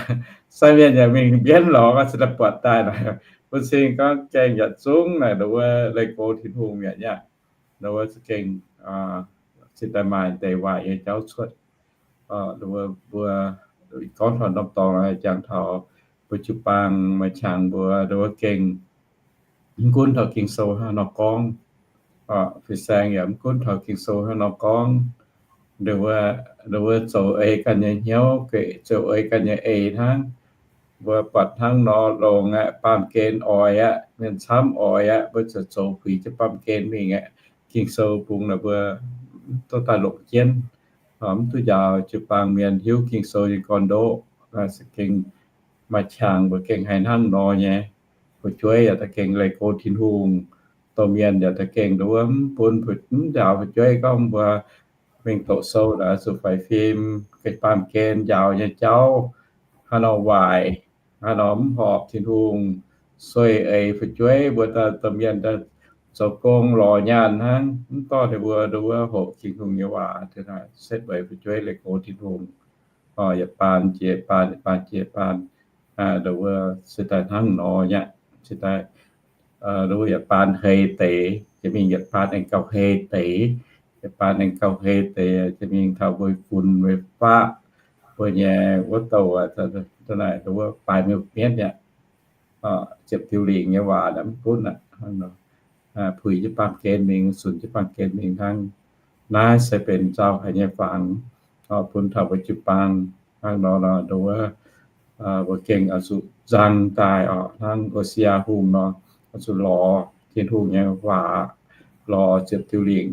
Sai mienh yaac mingh mbienv lorz, se daaih buatc daaih naaic. Bun cing gorngv gengh yaac zungv naaic nduov wuov leih go Tin-Hungh mi'aqv aqv. Nduov wuov za'gengh cingx daaih maaih deix waaic nyei jauv cuotv. Mbuo gorngv taux norm dorngx jangx taux mbuo jiu-baang maaih qangx mbuo nduov wuov gengh mv gunv taux Ging-Sou hnangv nor gorngv, fin-saeng yaac mv gunv taux Ging-Sou hnangv nor gorngv, nduov wuov zoux ei ganh nyei hnyouv, zoux ei ganh nyei eix hnangv. Mbuo buatc hnangv nor longx aqv, baamh gen oix aqv, mienh camv oix aqv, mbuo ziouc zoux puix jienv baamh gen mingh aqv. Ging-Sou bung naaic mbuo duqv daaih longc jienv, mv duqv njaaux jiu-baang mienh hiuv Ging-Sou nyei gorn-ndoqv. Za'gengh maaih qangx mbuo gengh haiz hnangv nor nyei. Fu'jueiv yaac da'gengh leih go Tin-Hungh. Domh mienh yaac da'gengh nduov wuov mv bun, mv njaaux fu'jueiv gorngv mbuo mingh doqc sou naaic zuqc faix fim, gengh baamh gen njaaux nyei jauv haaix nor waaic, haaix nor mv horpc Tin-Hungh, sueih eix fu'jueiv. Mbuo domh mienh zoux gong lorz nyaanh hnangv, mv dorh ninh mbuo nduov wuov hoqc Tin-Hungh nyei waac, setv weic fu'jueiv leih go Tin-Hungh. Yietc baan jiex baan, yietc baan jiex baan, nduov wuov se daaih hnangv nor nyei. Se daaih nduov wuov yietc baan hei deix, jiex mingh yietc baan aengx gauh hei deix, yietc baan aengx gauh hei deix, jiex mingh taux mbuo funx mbuo faqv, mbuo nyei wuov douh, naaic nduov wuov baaix miuc-mienv aqv. Ziepc diuh lingc nyei waac mv gunv aqv. Puix jienv baamh gen mingh, sunx jienv baamh gen mingh hnangv. Naaiv se benx nzauh haic nyei fangx bun taux mbuo jiu-baang hnangv nor. Nduov wuov mbuo gengh oix zuqc nzang daaih oc, hnangv O^si^yaa Hungh nor, oix zuqc lorz Tin-Hungh nyei waac, lorz ziepc diuh lingc,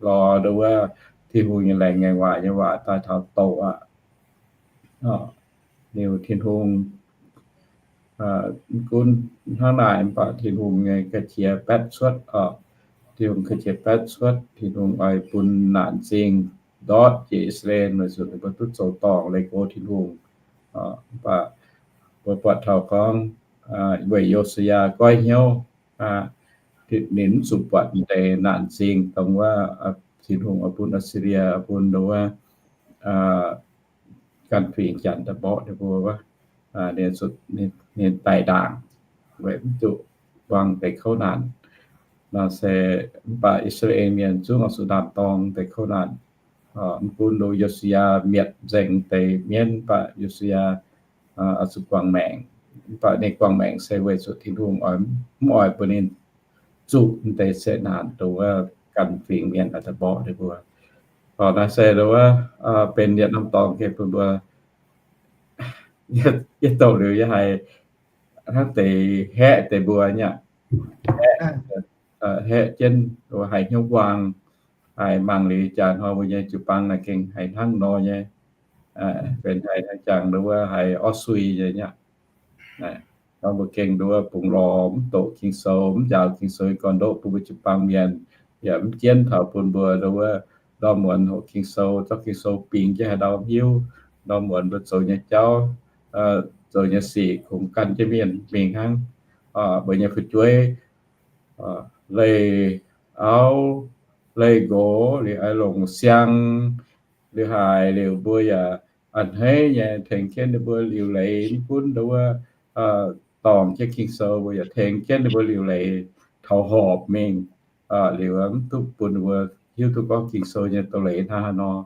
lorz nduov wuov Tin-Hungh nyei laengz ngaengc waac nyei waac daaih taux doqc aqv. Liuz Tin-Hungh mv gunv hnangv naaic, mv baac Tin-Hungh nyei ga'qiex baetv cuotv oc. Tin-Hungh ga'qiex baetv cuotv, Tin-Hungh oix bun naanc zingh ndortv jiex I^saa^laa^en, weic zuqc ninh mbuo duqv zoux dorngc leih go Tin-Hungh. Mv baac mbuo buatc taux gorngv weic Yo^si^yaa goiv hnyouv, ninh mv zuqc buatc deix naanc zingh dongh wuov Tin-Hungh oix bun Aa^si^lie, bun nduov wuov ganh fingx Janx daaih mborqv ninh mbuo wuov, ninh daic ndaangc, weic mv duqv buangh deix kouv naanc. Nor se mv baac I^saa^laa^en Mienh zungv oix zuqc ndaam-dorng deix kouv naanc. Mv gunv nduqc Yo^si^yaa mietc nzengc deix mienv, mv baac Yo^si^yaa oix zuqc guangc maengc. Mv baac ninh guangc maengc se weic zuqc Tin-Hungh mv oix bun ninh zuqc deix zeqc naanc dongh wuov ganh fingx mienh daaih mborqv ninh mbuo. Naaiv se wuov benx yietc norm dorngx gengh bun mbuo, yie douc liuz yie haiz hnangv deix haeqv deix mbuo nyei aqv. Haeqv jienv, haiz hnyouv nquang, haiz mangc liuz jaax hnoi mbuo nyei jiu-baang naaic gengh haiz hnangv nor nyei, benx haiz hnangv jangx nduov haiz orv sui nyei aqv. Nor mbuo gengh nduov bungx lorz mv doqc Ging-Sou, mv njaaux Ging-Sou gorn-ndoqv bun mbuo jiu-baang mienh, yaac mv jienv taux bun mbuo nduov ndorm muonz hoqc Ging-Sou, zorqv Ging-Sou bingx jienv haaix ndau mv hiuv, ndorm muonz mbuo zoux nyei jauv, zoux nyei sic kungx gan jienv mienh mingh hnangv. Mbuo nyei fu'jueiv leih auv, leih nqox, liuz aix longc siang, liuz haic liuz mbuo yaac a'hneiv nyei tengx jienv ninh mbuo liuc leiz, mv gunv nduov dorngc jienv Ging-Sou, mbuo yaac tengx jienv ninh mbuo liuc leiz taux horpc mingh. Liuz mv duqv bun ninh mbuo hiuv duqv gorngv Ging-Sou nyei doz-leiz hnangv haaix nor,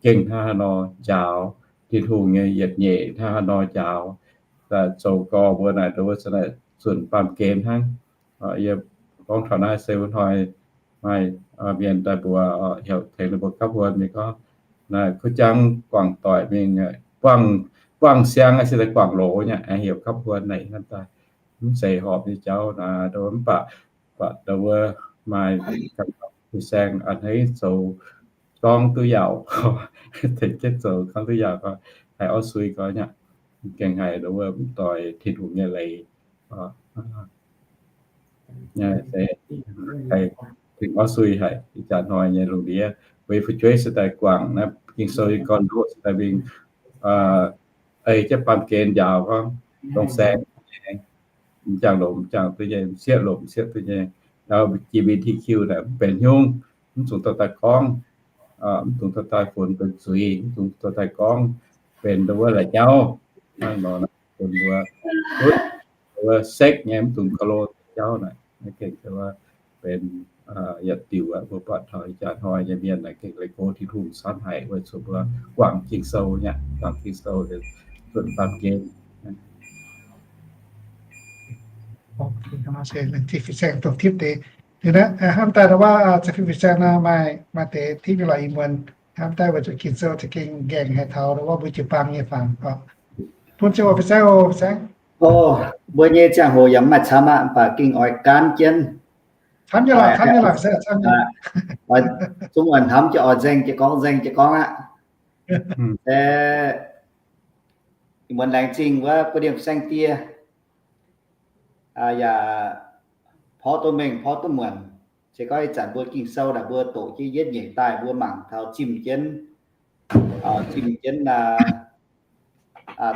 gengh hnangv haaix nor njaaux, Tin-Hungh nyei yietc nyeic hnangv haaix nor njaaux. Zoux gorx mbuo naaic nduov wuov za'naaic zunc baamh gen hnangv. Yie gorngv taux naaiv se wuov hnoi maaih mienh daaih mbuox heuc tengx ninh mbuo gapv huon mingh gorngv, naaic kuv jangv guangc doic mingh, buangh siang se daaih guangc loz nyei, heuc gapv huon naaic hnangv daaih, mv zeiz horpc nyei jauv naaic. Mv baac, baac wuov maaih fin-saeng a'hneiv zoux gorngv duqv yaauc, tengx jienv zoux gorngv duqv yaauc, haiz orv sui gorx nyei aqv. Gengh haiz nduov wuov mv doix Tin-Hungh nyei leiz. Tengx orv sui haic, ih jaax hnoi nyei lungh ndiev, weic fu'jueiv se daaih guangc naaiv Ging-Sou gorn-ndoqv se daaih mingh ei jienv baamh gen njaaux gorngv, dongh saeng, m'jangc longc m'jangc duqv nyei, m'sieqv longc m'sieqv duqv nyei. L G B T Q naaic mv benx hnyungv, mv dungx dorh daaih gorngv, mv dungx dorh daaih funx benx zuiz, mv dungx dorh daaih gorngv benx nduov wuov la'nyauv. Hnangv nor bun mbuo, wuov sekv nyei mv dungx ga'lo jauv naaic, naaiv gengh benx yietc diuc aqv. Mbuo buatc taux ih jaax hnoi nyei mienh naaic gengh leih go Tin-Hungh camv haic weic zuqc mbuo guangc Ging-Sou nyei, guangc Ging-Sou zunh baamh gen. Hnamv daaih wuov, fin-saeng naaiv maaih, maaih deix tipv nyei lorqc, ih muonz hnamv daaih weic zuqc Ging-Sou za'gengh nqaengc haic taux wuov mbuo jiu-baang nyei fangx oc. Bun ziangh hoc fin-saeng oc, fin-saeng. O, mbuo nyei ziangh hoc yaac mv maaih camv aqv, mv baac gengh oix gaanv jienv. Camv nyei lorqc, camv nyei lorqc, fin-saeng, camv nyei. Zungv oix hnamv jienv oix nzengc jienv gorngv, nzengc jienv gorngv aqv. Ih muonz laengz zingh wuov guei dien fin-saeng die yaac porv duqv mengh porv duqv muonc. Se gorngv ih zanc mbuo Ging-Sou naaic mbuo doqc jienv yietv nyeic daaih mbuo mangc taux zimh jienv, zimh jienv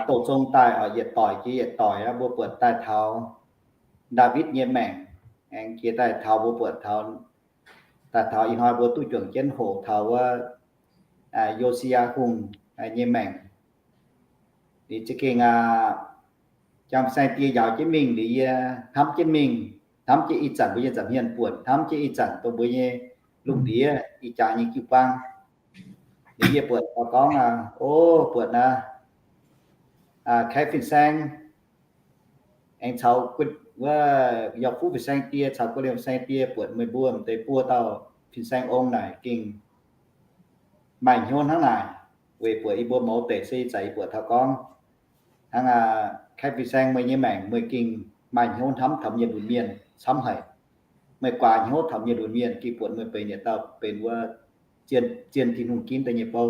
doqc zong daaih oc, yietc doic jiex yietc doic aqv, mbuo buatc daaih taux Ndaawitv nyei maengc, aengx jiex daaih taux mbuo buatc taux, daaih taux ih hnoi mbuo duqv juangc jienv hoqc taux wuov Yo^si^yaa Hungh nyei maengc. Liuz za'gengh aqv, jangx saeng-die njaaux jienv mingh liuz yie hnamv jienv mingh, hnamv jienv ih zanc mbuo nyei nza'hmien buonc, hnamv jienv ih zanc dongh mbuo nyei lungh ndiev ih jaax nyei jiu-baang. Liuz yie buatc taux gorngv aqv, o, buatc naaiv Kaeqv fin-saeng aengx caux wuov Yauv Fuqv fin-saeng die caux Guoqv Liemh fin-saeng die buatc meih mbuo m'deix buo dauh fin-saeng ong naaic gengh maaih hnyouv hnangv naaic, weic buatc yie mbuo mouz deic se ih zanc yie buatc taux gorngv hnangv aqv, Kaeqv fin-saeng meih nyei maengc meih gengh maaih hnyouv hnamv taux mienh lunx mienh camv haic. Meih guaax hnyouv taux mienh lunx mienh gengh buatc meih benx yietc dauh benx wuov zien, zien Tin-Hungh ginv daaih nyei bou.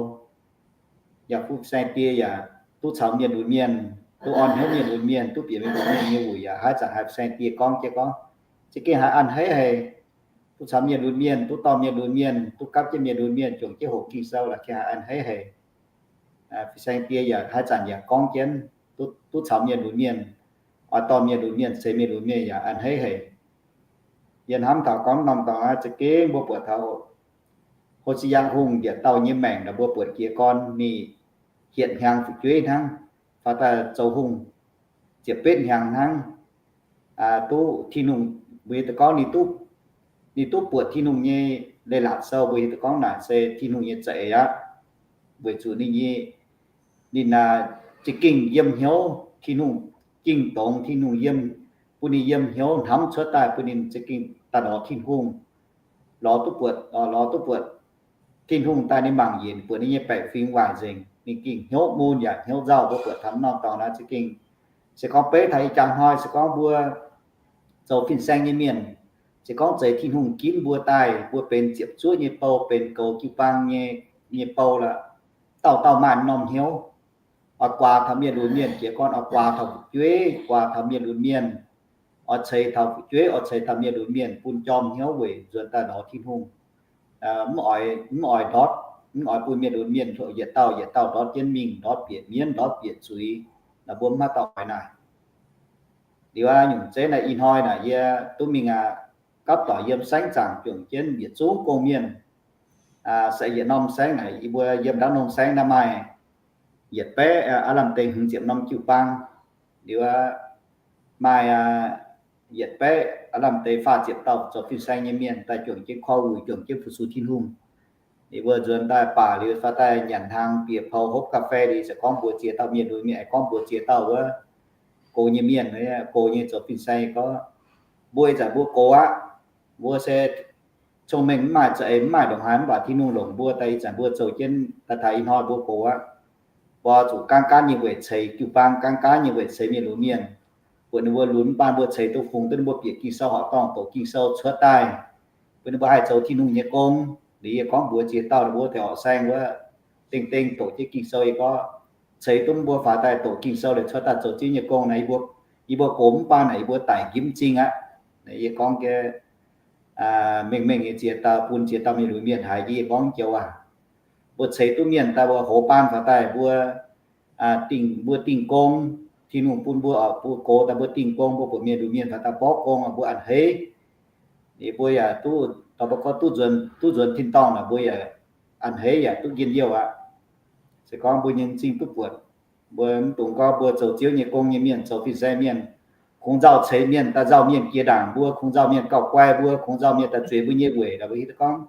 Yauv Fuqv fin-saeng die yaac duqv caux mienh lunx mienh, duqv orn hnyouv mienh lunx mienh, duqv bieqc mienh lunx mienh nyei wuic yaac haaix zanc haiz fin-saeng die gorngv jienv gorngv, za'gengh haiz a'hneiv haic. Duqv caux mienh lunx mienh, duqv dorh mienh lunx mienh, duqv gapv jienv mienh lunx mienh, juangc jienv hoqc Ging-Sou laaix gengh haiz a'hneiv haic. Fin-saeng die yaac haaix zanc yaac gorngv jienv, duqv caux mienh lunx mienh, oix dorh mienh lunx mienh, seix mienh lunx mienh yaac a'hneiv haic. Yie hnamv taux gorngv norm dorngx aqv, za'gengh mbuo buatc taux Ho^si^yaa Hungh yietc dauh nyei maengc naaic mbuo buatc jiez gorn ninh hietc hnyangx fu'jueiv hnangv, faaux daaih zoux hungh ziepc betv hnyangx hnangv. Duqv Tin-Hungh, mbuo hiuv duqv gorngv ninh duqv buatc Tin-Hungh nyei leiz-latc sou, mbuo hiuv duqv gorngv naaic se Tin-Hungh nyei za'eix aqv. Weic zuqc ninh nyei, ninh za'gengh yiem hnyouv Tin-Hungh, ging dongz Tin-Hungh yiem, bun ninh yiem hnyouv hnamv cuotv daaih, bun ninh za'gengh daaih lorz Tin-Hungh, lorz duqv buatc, lorz duqv buatc Tin-Hungh daaih ninh mangc yienc buatc ninh nyei baeqc fingx waaic nzengc, ninh gengh hnyouv mun yaac hnyouv nzauh. Mbuo buatc taux norm dorngx naaiv za'gengh, se gorngv beiv taux ih jaax hnoi, se gorngv mbuo zoux fin-saeng nyei mienh, se gorngv zeiz Tin-Hungh ginv mbuo daaih, mbuo benx ziepc zuoqv nyei bou, benx goux jiu-baang nyei, nyei bou lorqc, dauh dauh maaih norm hnyouv. Oix guaax taux mienh lunx mienh, jiez gorn oix guaax taux fu'jueiv, guaax taux mienh lunx mienh, oix ceix taux fu'jueiv, oix ceix taux mienh lunx mienh, bun jorm hnyouv weic nzuonx daaih lorz Tin-Hungh. Mv oix, mv oix ndortv, mv oix bun mienh lunx mienh yietc dauh yietc dauh ndortv jienv mingh, ndortv bieqc mienv, ndortv bieqc zuiz. Naaiv mbuo mv haaix dauh oix naaic. Liuz aqv, nyungc zeiv naaiv ih hnoi naaic yie duqv mingh aqv, gapv doic yiem saengv zaangc juangc jienv yietc zungv gong-mienh. Se yietc norm saengv naaic, yie mbuo yiem ndaamv norm saengv naaiv maaih yietc baeqv aav lamh deix hmz ziepc norm jiu-baang. Liuz aqv, maaih yietc baeqv aav lamh deix faah ziepc dauh zoux fin-saeng nyei mienh daaih juangc jienv korv-wuic, juangc jienv fu-sux Tin-Hungh. Ninh mbuo nzuonx daaih baac liuz faaux daaih nyanc hnaangx, bieqc pou, hopv ga'fei liuz, se gorngv mbuox ziex dauh mienh lunx mienh, aengx gorngv mbuox ziex dauh wuov gox nyei mienh, gox nyei zoux fin-saeng gorngv, mbuo ih zanc mbuo gox aqv. Mbuo se cong-mengh mv maaih, za'eix mv maaih ndongc haaix, mv baac Tin-Hungh longc mbuo daaih ih zanc mbuo zoux jienv daaih taux ih hnoi mbuo gox aqv. Mbuo zuqc gaanv gaanv nyei weic ceix jiu-baang, gaanv gaanv nyei weic ceix mienh lunx mienh. Buatc ninh mbuo lunx mv baac mbuo ceix duqv fungx duqv ninh mbuo bieqc Ging-Sou horqc dorngh, doqc Ging-Sou cuotv daaih, bun ninh mbuo haih zoux Tin-Hungh nyei gong. Liuz yie gorngv mbuox ziex dauh ninh mbuo taux horqc saeng wuov, dengh dengh doqc jienv Ging-Sou, yie gorngv ceix duqv mbuo faaux daaih doqc Ging-Sou liuz cuotv daaih zoux Ziouv nyei gong naaic, yie mbuo gox mv baac naaic yie mbuo daic nqimv m'zing aqv. Yie gorngv jienv mengh mengh nyei ziex dauh, bun ziex dauh mienh lunx mienh haiz jienv yie gorngv joux aac, mbuo ceix duqv mienh daaih mbuo hoz baan faaux daaih mbuo dingh, mbuo dingh gong. Tin-Hungh bun mbuo oix mbuo gox daaih mbuo dingh gong, mbuo buatc mienh lunx mienh faaux daaih mborqv gong, mbuo a'hneiv. Ninh mbuo yaac duqv, mbuo gorngv duqv nzuonx, duqv nzuonx tin-dorngh naaic mbuo yaac a'hneiv yaac duqv njien-youh aqv. Se gorngv mbuo nyei m'zing duqv buatc, mbuo mv dungx gorngv mbuo zoux Ziouv nyei gong nyei mienh, zoux fin-saeng mienh, kungx nzauh ceix mienh, daaih nzauh mienh jiex ndaangc mbuo, kungx nzauh mienh gauh guai mbuo, kungx nzauh mienh daaih zueiz mbuo nyei weic, mbuo hiuv duqv gorngv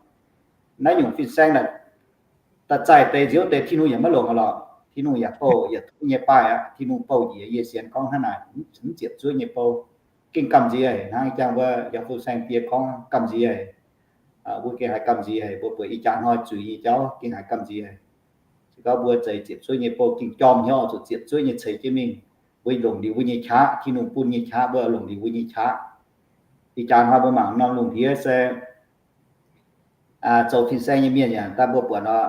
naaiv nyungc fin-saeng naaic, da'zaih deix nziouv deix Tin-Hungh yaac maiv longc aqv lorqc. Tin-Hungh yaac bouh yietc zungv nyei baaih aqv. Tin-Hungh bouh njiec yie sienx gorngv hnangv naaic, mv ziepc zuoqv nyei bou, gengh gamh nziex haic. Hnangv jangx wuov yaac fu-saeng die gorngv gamh nziex haic. Mbuo gengh haiz gamh nziex haic, mbuo buatc ih jaax hnoi zuiz nyei jauv gengh haiz gamh nziex haic. Se gorngv mbuo zeix ziepc zuoqv nyei bou gengh jorm hnyouv oix zuqc ziepc zuoqv nyei ceix jienv mingh. Mbuo longc liuz mbuo nyei qaqv, Tin-Hungh bun nyei qaqv, mbuo longc liuz mbuo nyei qaqv. Ih jaax hnoi mbuo mangc norm lungh ndiev se zoux fin-saeng nyei mienh yaac daaih mbuo buatc nor,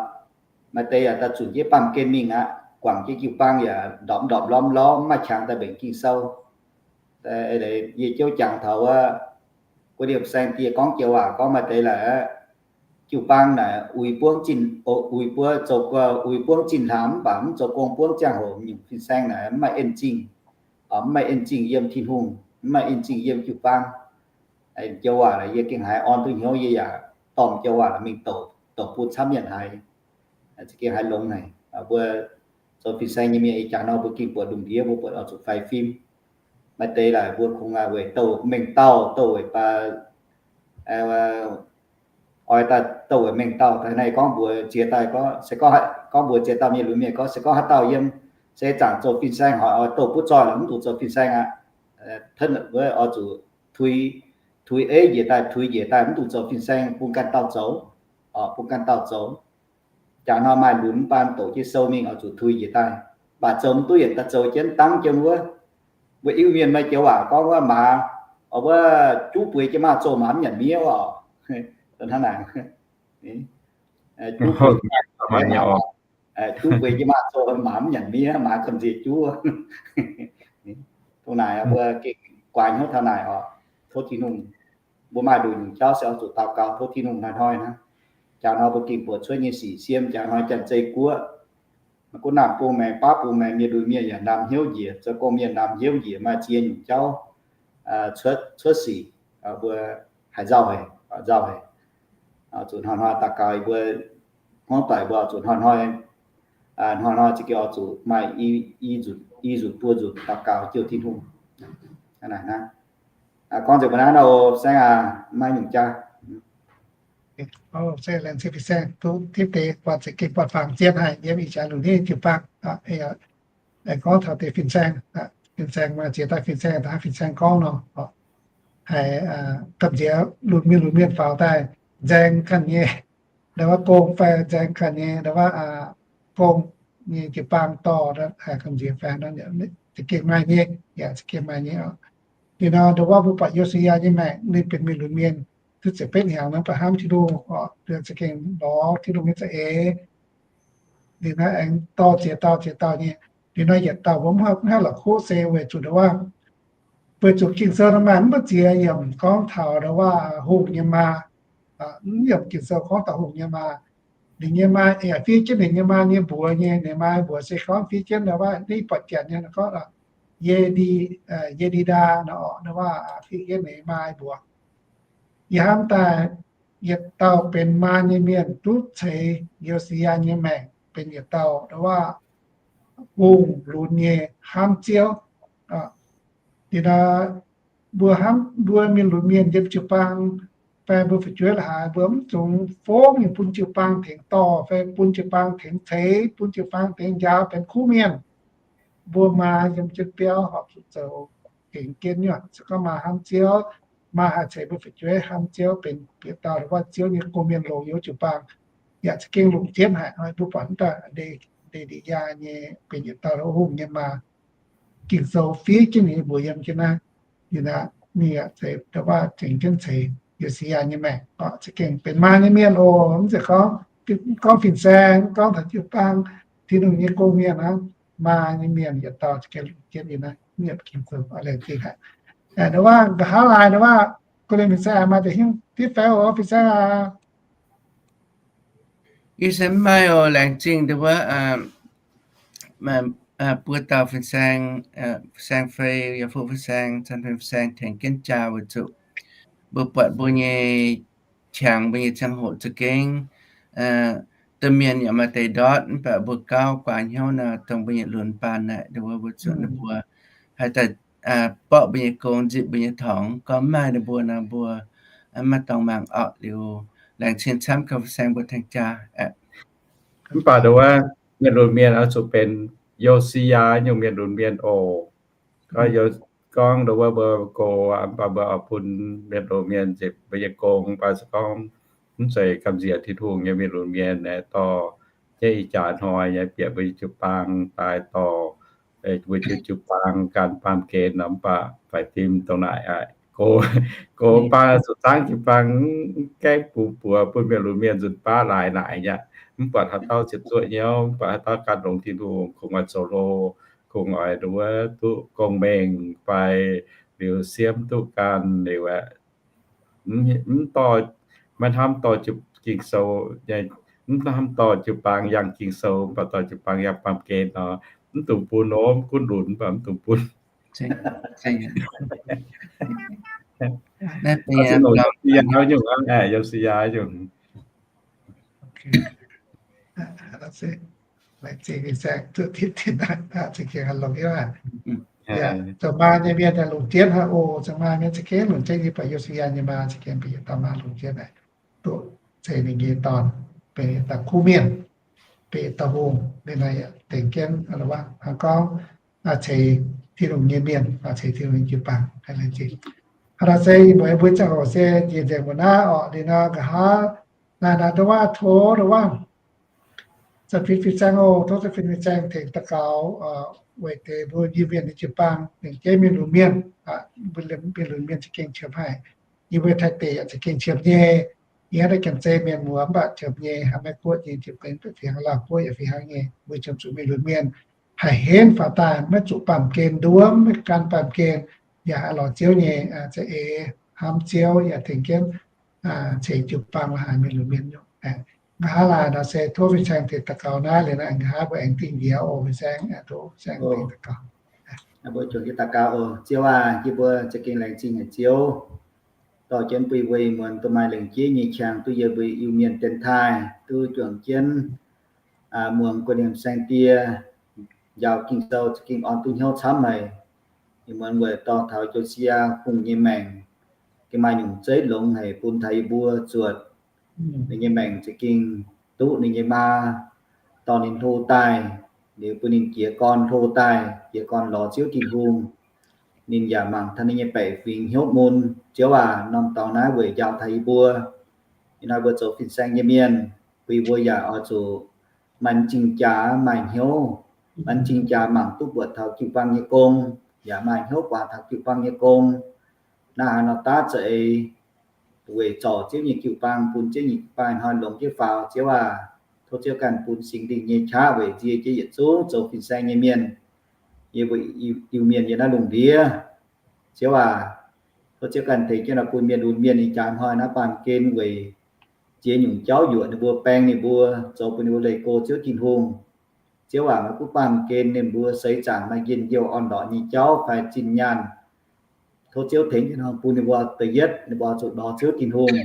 maaih deix yaac daaih zunc jienv baamh gen mingh aqv, guangc jienv jiu-baang yaac ndorpc ndorpc lormh lormh, mv maaih qangx daaih mbenc Ging-Sou. Yie jouv jangx taux wuov guei liemh saeng die gorngv joux waac gorngv maaih deix laaix jiu-baang naaic uix buangv zinh, uix buo zoux, uix buangv zinh hlaamx mv baac mv zoux gong buangv ziangh hoc nyungc fin-saeng naaic mv maaih en zingh, mv maaih en zingh yiem Tin-Hungh, mv maaih en zingh yiem jiu-baang. Joux waac naaic yie gengh haiz orn duqv hnyouv, yie yaac dorh joux waac mingh douc, douc bun camv mienh haiz, gengh haiz longx haic. Mbuo zoux fin-saeng nyei mienh ih jaax nor mbuo gengh buatc lungh ndiev mbuo buatc oix zuqc faix fim. Maaih deix laaix mbuo kungx weic douh mengh dauh, douh weic baac oix daaih douh weic mengh dauh. Daaih naaiv gorngv mbuox ziex dauh, gorngv mbuox ziex dauh mienh lunx mienh gorngv se gorngv haaix dauh yiem se zaangc zoux fin-saeng hoic oix douh butv zoih lorqc, mv dungx zoux fin-saeng aqv. Wuov oix zuqc tui, tui eiv njiec daaih, tui njiec daaih, mv dungx zoux fin-saeng, bun ganh dauh zoux, bun ganh dauh zoux. Jaax hnoi maaih lunx mv baac douc jienv sou mingh oix zuqc tui njiec daaih. Mv baac zoux mv duqv yietc daaih zoux jienv dangv jienv wuov. Mbuo Iu-Mienh maaih joux waac gorngv wuov maaz, wuov juv bueix jienv maaz zoh maaz mv nyanc miev oc. Hnangv naaic, juv bueix jienv maaz zoh maaz mv nyanc miev, maaz gamh nziex juv. Dongh naaic mbuo gengh guaax hnyouv taux naaic oc. Tov Tin-Hungh, mbuo maaih nduqc nyungc jauv se oix zuqc daux gaux tov Tin-Hungh hnoi-hnoi hnangv. Jaax hnoi mbuo gengh buatc cuotv nyei sic siem, jaax hnoi janx-zei guoqv, maiv gunv naamh bung maengx, baav bung maengx, mienh lunx mienh yaac ndaam hnyouv njiec, zoux gong mienh ndaam hnyouv njiec, maaih ziex nyungc jauv cuotv sic, mbuo haiz nzauh haic, nzauh haic. Zuqc hnoi-hnoi daux gaux, mbuo hmuangv doic mbuo zuqc hnoi-hnoi hnoi-hnoi za'gengh oix zuqc maaih i nzunc, i nzunc buo nzunc daux gaux jouh Tin-Hungh. Hnangv naaic hnangv. Gorngv nzengc mbuo naaiv nor, o saengv aac, maiv nyungc jaav. Laengz zingh fin-saeng duqv tipv deix buatc za'gengh buatc fangx zien haic yiem ih jaax lungh ndiev jiu-baang. Gorngv taux deix fin-saeng, fin-saeng maaih ziex dauh fin-saeng, da'haav fin-saeng gorngv nor, haiz gamh nziex lunx mienh, lunx mienh faaux daaih nzaeng ganh nyei, ndau wuov gong fai nzaeng ganh nyei, ndau wuov gong nyei jiu-baang dorh haiz gamh nziex faang, za'gengh maaih nyei, yaac za'gengh maaih nyei oc. Liuz nor ndau wuov mbuo buatc Yo^si^yaa nyei maengc ninh benx mienh lunx mienh, duqv ziepc betv hnyangx nor, mv baac hnamv Tin-Hungh oc, za'gengh lorz Tin-Hungh nyei za'eix. Liuz nor aengx dorh ziex dauh ziex dauh nyei. Liuz nor yietc dauh mbuo mv haih la'kuqv se weic zuqc ndau wuov, weic zuqc Ging-Sou nor maaih mv baac ziex yiemc gorngv taux ndau wuov hungh nyei maa. Mv yiemc Ging-Sou gorngv taux hungh nyei maa. Ninh nyei maa yaac fiev jienv ninh nyei maa nyei mbuox nyei. Ninh maa mbuox se gorngv fiev jienv ndau wuov, ninh buatc janx nyei gorngv, Ye^ndi, Ye^ndi^ndaa nor, ndau wuov fiev jienv ninh maa mbuox. Yie hnamv daaih yietc dauh benx maa nyei mienh duqv ceix Yo^si^yaa nyei maengc benx yietc dauh ndau wuov hungh lunx nyei hnamv Ziouv. Liuz nor mbuo hnamv mbuo mienh lunx mienh yiem jiu-baang fai mbuo fu'jueiv la'haaix, mbuo mv dungx fongv mingh bun jiu-baang tengx dorh fai bun jiu-baang tengx ceix, bun jiu-baang tengx njaaux benx kuv mienh. Mbuo maa yiem jienv biauv horpc zuqc zoux tengx jienv nyuoqc. Se gorngv maa hnamv Ziouv, maa haih ceix mbuo fu'jueiv hnamv Ziouv benx bieqc dauh ndau wuov Ziouv nyei gong-mienh longx yiem jiu-baang, yaac za'gengh longc jienv haic. Mbuo buatc mv daaih Nde^li^yaa nyei benx yietc dauh hungh nyei maa. Ging-Sou fiev jienv ninh nyei mbuox yiem jienv naaiv. Ninh aqv, ninh yaac ceix ndau wuov tengx jienv ceix Yo^si^yaa nyei maengc. Za'gengh benx maa nyei mienh oc. Mv zeiz gorngv, gorngv fin-saeng, gorngv taux jiu-baang, Tin-Hungh nyei gong-mienh hnangv. Maa nyei mienh yietc dauh za'gengh longc jienv yiem naaiv, yiem Ging-Sou oc. Laengz zingh haic. Ndau wuov nqa'haav laaix ndau wuov, Ko^lin fin-saeng maaih deix hiuv deix fai oc, fin-saeng aac. Yie se mv maaih oc. Laengz zingh ndau wuov buo dauh fin-saeng, fin-saeng Fei, yaac fuqv fin-saeng, caan fin-saeng tengx jienv jaa weic zuqc mbuo buatc mbuo nyei qangx, mbuo nyei ziangh hoc za'gengh domh mienh yaac maaih deix ndortv, mv baac mbuo gauh guaax hnyouv nor dongh mbuo nyei lunx baan naaic, ndau wuov mbuo zuqc ninh mbuo haih daaih borqv mbuo nyei gong, nzipc mbuo nyei torngx. Gorngv mv maaih ninh mbuo nor, mbuo maiv dorngx mangc orqc. Liuz laengz zingh camv gauh fin-saeng mbuo tengx jaa. Mv baac ndau wuov mienh lunx mienh oix zuqc benx Yo^si^yaa nyungc mienh lunx mienh oc. Gorngv ndau wuov mbuo gox, mv baac mbuo oix bun mienh lunx mienh nzipc mbuo nyei gong, mv baac se gorngv mv zeiz gamh nziex Tin-Hungh nyei mienh lunx mienh naaic, dorh jienv ih jaax hnoi nyei bieqc mbuo nyei jiu-baang daaih dorh mbuo nyei jiu-baang gan baamh gen nor, mv baac faix fim dongh naaic aqv. Gox, gox baan zuqc zaangv jiu-baang, mv gaengh bungx buoz bun mienh lunx mienh nzunc baav laaix naaic aqv. Mv buatc haaix dauh ziepc zuoqv hnyouv, mv buatc haaix dauh gan longx Tin-Hungh, kungx oix zoux hlo, kungx oix nduov duqv gong-mengh fai liuz siemv duqv gan liuz aqv. Mv dorh, maiv hnamv dorh Ging-Sou, mv hnamv dorh jiu-baang yangh Ging-Sou, mv baac dorh jiu-baang yangh baamh gen nor, mv dungx bun nor, mv gunv lunx mv baac mv dungx bun. Naaiv benx yiem si yaa nyungc aqv, yiem si yaa nyungc. Zoux maa nyei mienh longc jienv haic oc. Zoux maa nyei mienh za'gengh longc jienv, yie buatc Yo^si^yaa nyei maa za'gengh benx yietc dauh maa longc jienv haic, duqv ceix ninh nyei dorn, benx yietc dauh kuv mienh, benx yietc dauh hungh. Ninh naaiv yaac tengx jienv hnangv gorngv ceix Tin-Hungh nyei mienh, ceix Tin-Hungh nyei jiu-baang. Haaix dauh se yie mbuo, mbuo ziangh hoc se njiec nzengc mbuo naaiv orqc. Liuz nor nqa'haav naaic naaic ndau wuov tov ndau wuov Za'fin fin-saeng oc, tov Za'fin fin-saeng tengx daux gaux weic deix mbuo Iu-Mienh nyei jiu-baang, lengc jeiv mienh lunx mienh, mbuo mienh lunx mienh za'gengh qiemx haic. Yie mbuo Taiv deic yaac za'gengh qiemx nyei. Yie hnangv naaiv Janx-Zei mienh muoz mv baac qiemx nyei, hnangv Meiv Guoqv nyei, fih hnangv Laauh Guoqv yaac fih hnangv nyei. Mbuo qiemx zuqc mienh lunx mienh haih henv faaux daaih, maiv zuqc baamh gen nduov, maiv gan baamh gen, yaac haih lorz Ziouv nyei za'eix, hnamv Ziouv yaac tengx jienv ceix jiu-baang la'haaix mienh lunx mienh nyei. Nqa'haav laaix nor se tov fin-saeng tengx daux gaux naaiv liuz, nqa'haav mbuo aengx dingh njiec oc. Fin-saeng, tov fin-saeng tengx daux gaux. Mbuo juangc jienv daux gaux oc. Ziouv aah, yie mbuo za'gengh laengz zingh haic Ziouv, dorh jienv bun yie mbuo ih muonz duqv maaih lengc jeiv nyei qangx duqv yiem mbuo Iu-Mienh dienx taaih, duqv juangc jienv muangx gu'nyuoz saeng-die njaaux Ging-Sou za'gengh orn duqv hnyouv camv haic. Ih muonz weic dorh taux Josiah hungh nyei maengc, gengh maaih nyungc zeiv longx haic bun taux yie mbuo zuotc. Ninh nyei maengc za'gengh duqv ninh nyei maa dorh ninh hlo daaih, liuz bun ninh jiez gorn hlo daaih, jiez gorn lorz Ziouv Tin-Hungh. Ninh yaac mangc taux ninh nyei baeqc fingx hnyouv mun. Ziouv aac, norm dorngx naaiv weic njaaux taux yie mbuo. Ih hnoi mbuo zoux fin-saeng nyei mienh, bun yie mbuo yaac oix zuqc maaih m'zing jaax maaih hnyouv, maaih m'zing jaax mangc duqv buatc taux jiu-baang nyei gong, yaac maaih hnyouv guaax taux jiu-baang nyei gong. Naaiv haaix nor daav za'eix weic zorc Ziouv nyei jiu-baang, bun Ziouv nyei jiu-baang hnoi longx jienv faaux. Ziouv aac, tov Ziouv ganh bun Singx Lingh nyei qaqv weic nzie jienv yietc zungv zoux fin-saeng nyei mienh, yie mbuo Iu-Mienh yiem naaiv lungh ndiev. Ziouv aac, tov Ziouv ganh tengx jienv nor bun mienh lunx mienh ih jaax hnoi naaiv baamh gen weic ziex nyungc jauv yuoqc ninh mbuo, baeng ninh mbuo, zoux bun ninh mbuo leih go Ziouv Tin-Hungh. Ziouv aac, maiv gunv baamh gen ninh mbuo seix zaangc maaih njien-youh orn-lorqc nyei jauv fai zinh nyaanh, tov Ziouv tengx jienv nor bun ninh mbuo da'yietv ninh mbuo zuqc lorz Ziouv Tin-Hungh,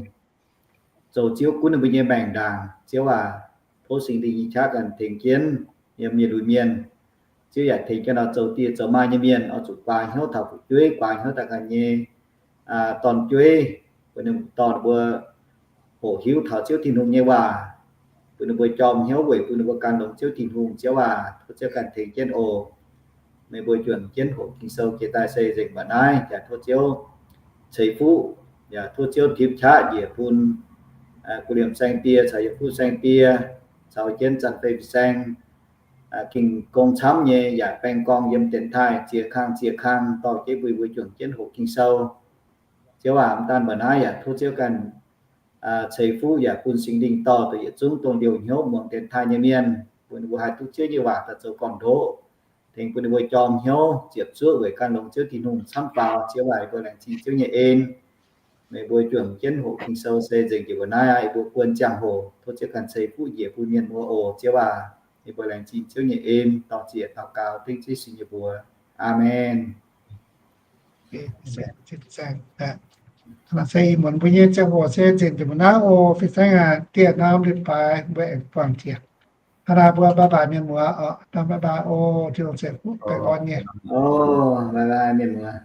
zoux Ziouv gunv ninh mbuo nyei maengc ndaangc. Ziouv aac, tov Singx Lingh nyei qaqv ganh tengx jienv yiem mienh lunx mienh. Ziouv yaac tengx jienv nor zoux die zoux maa nyei mienh oix zuqc guaax hnyouv taux fu'jueiv, guaax hnyouv taux ganh nyei dorn-jueiv, bun ninh dorh ninh mbuo hoqc hiuv taux Ziouv Tin-Hungh nyei waac, bun ninh mbuo jorm hnyouv weic bun ninh mbuo gan longx Ziouv Tin-Hungh. Ziouv aac, tov Ziouv ganh tengx jienv oc. Meih mbuo juangc jienv hoqc Ging-Sou jiex daaih se nzengc mba'naaiv. Yaac tov Ziouv ceix fuqv, yaac tov Ziouv tipv qaqv njiec bun gu'liemh saeng-die caux yietc fuqv saeng-die caux jienv zanc fei fin-saeng, ging gong camv nyei, yaac baeng gorngv yiem dienx taaih ziex kang ziex kang dorh jienv bun mbuo juangc jienv hoqc Ging-Sou. Ziouv aac, mv daan mba'naaiv yaac tov Ziouv ganh ceix fuqv yaac bun Singx Lingh dorh dongh yietc zungv dongh liouh hnyouv muangx dienx taaih nyei mienh, bun ninh mbuo haih duqv Ziouv nyei waac daaih zoux gorn-ndoqv, tengx bun ninh mbuo jorm hnyouv ziepc zuoqv weic gan longx Ziouv Tin-Hungh camv faaux. Ziouv aac, yie mbuo laengz zingh Ziouv nyei en. Meih mbuo juangc jienv hoqc Ging-Sou se nzengc njiec mba'naaiv aqv. Yie mbuo guon ziangh hoc tov Ziouv ganh ceix fuqv njiec bun mienh muoz oc. Ziouv aac, yie mbuo laengz zingh Ziouv nyei en, dor ziec daux gaux dengv Ziouv Singx nyei mbuox. Aamen. Se ih muonz mbuo nyei ziangh hoc se nzengc njiec mba'naaiv oc. Fin-saeng aac, dieh norm leiz-baaix mbuo aengx buangh jiex. Hnangv naaiv mbuo bye bye mienh muoz oc. Bye bye oc. Tin-Hungh ceix fuqv baengh orn nyei. Bye bye mienh muoz.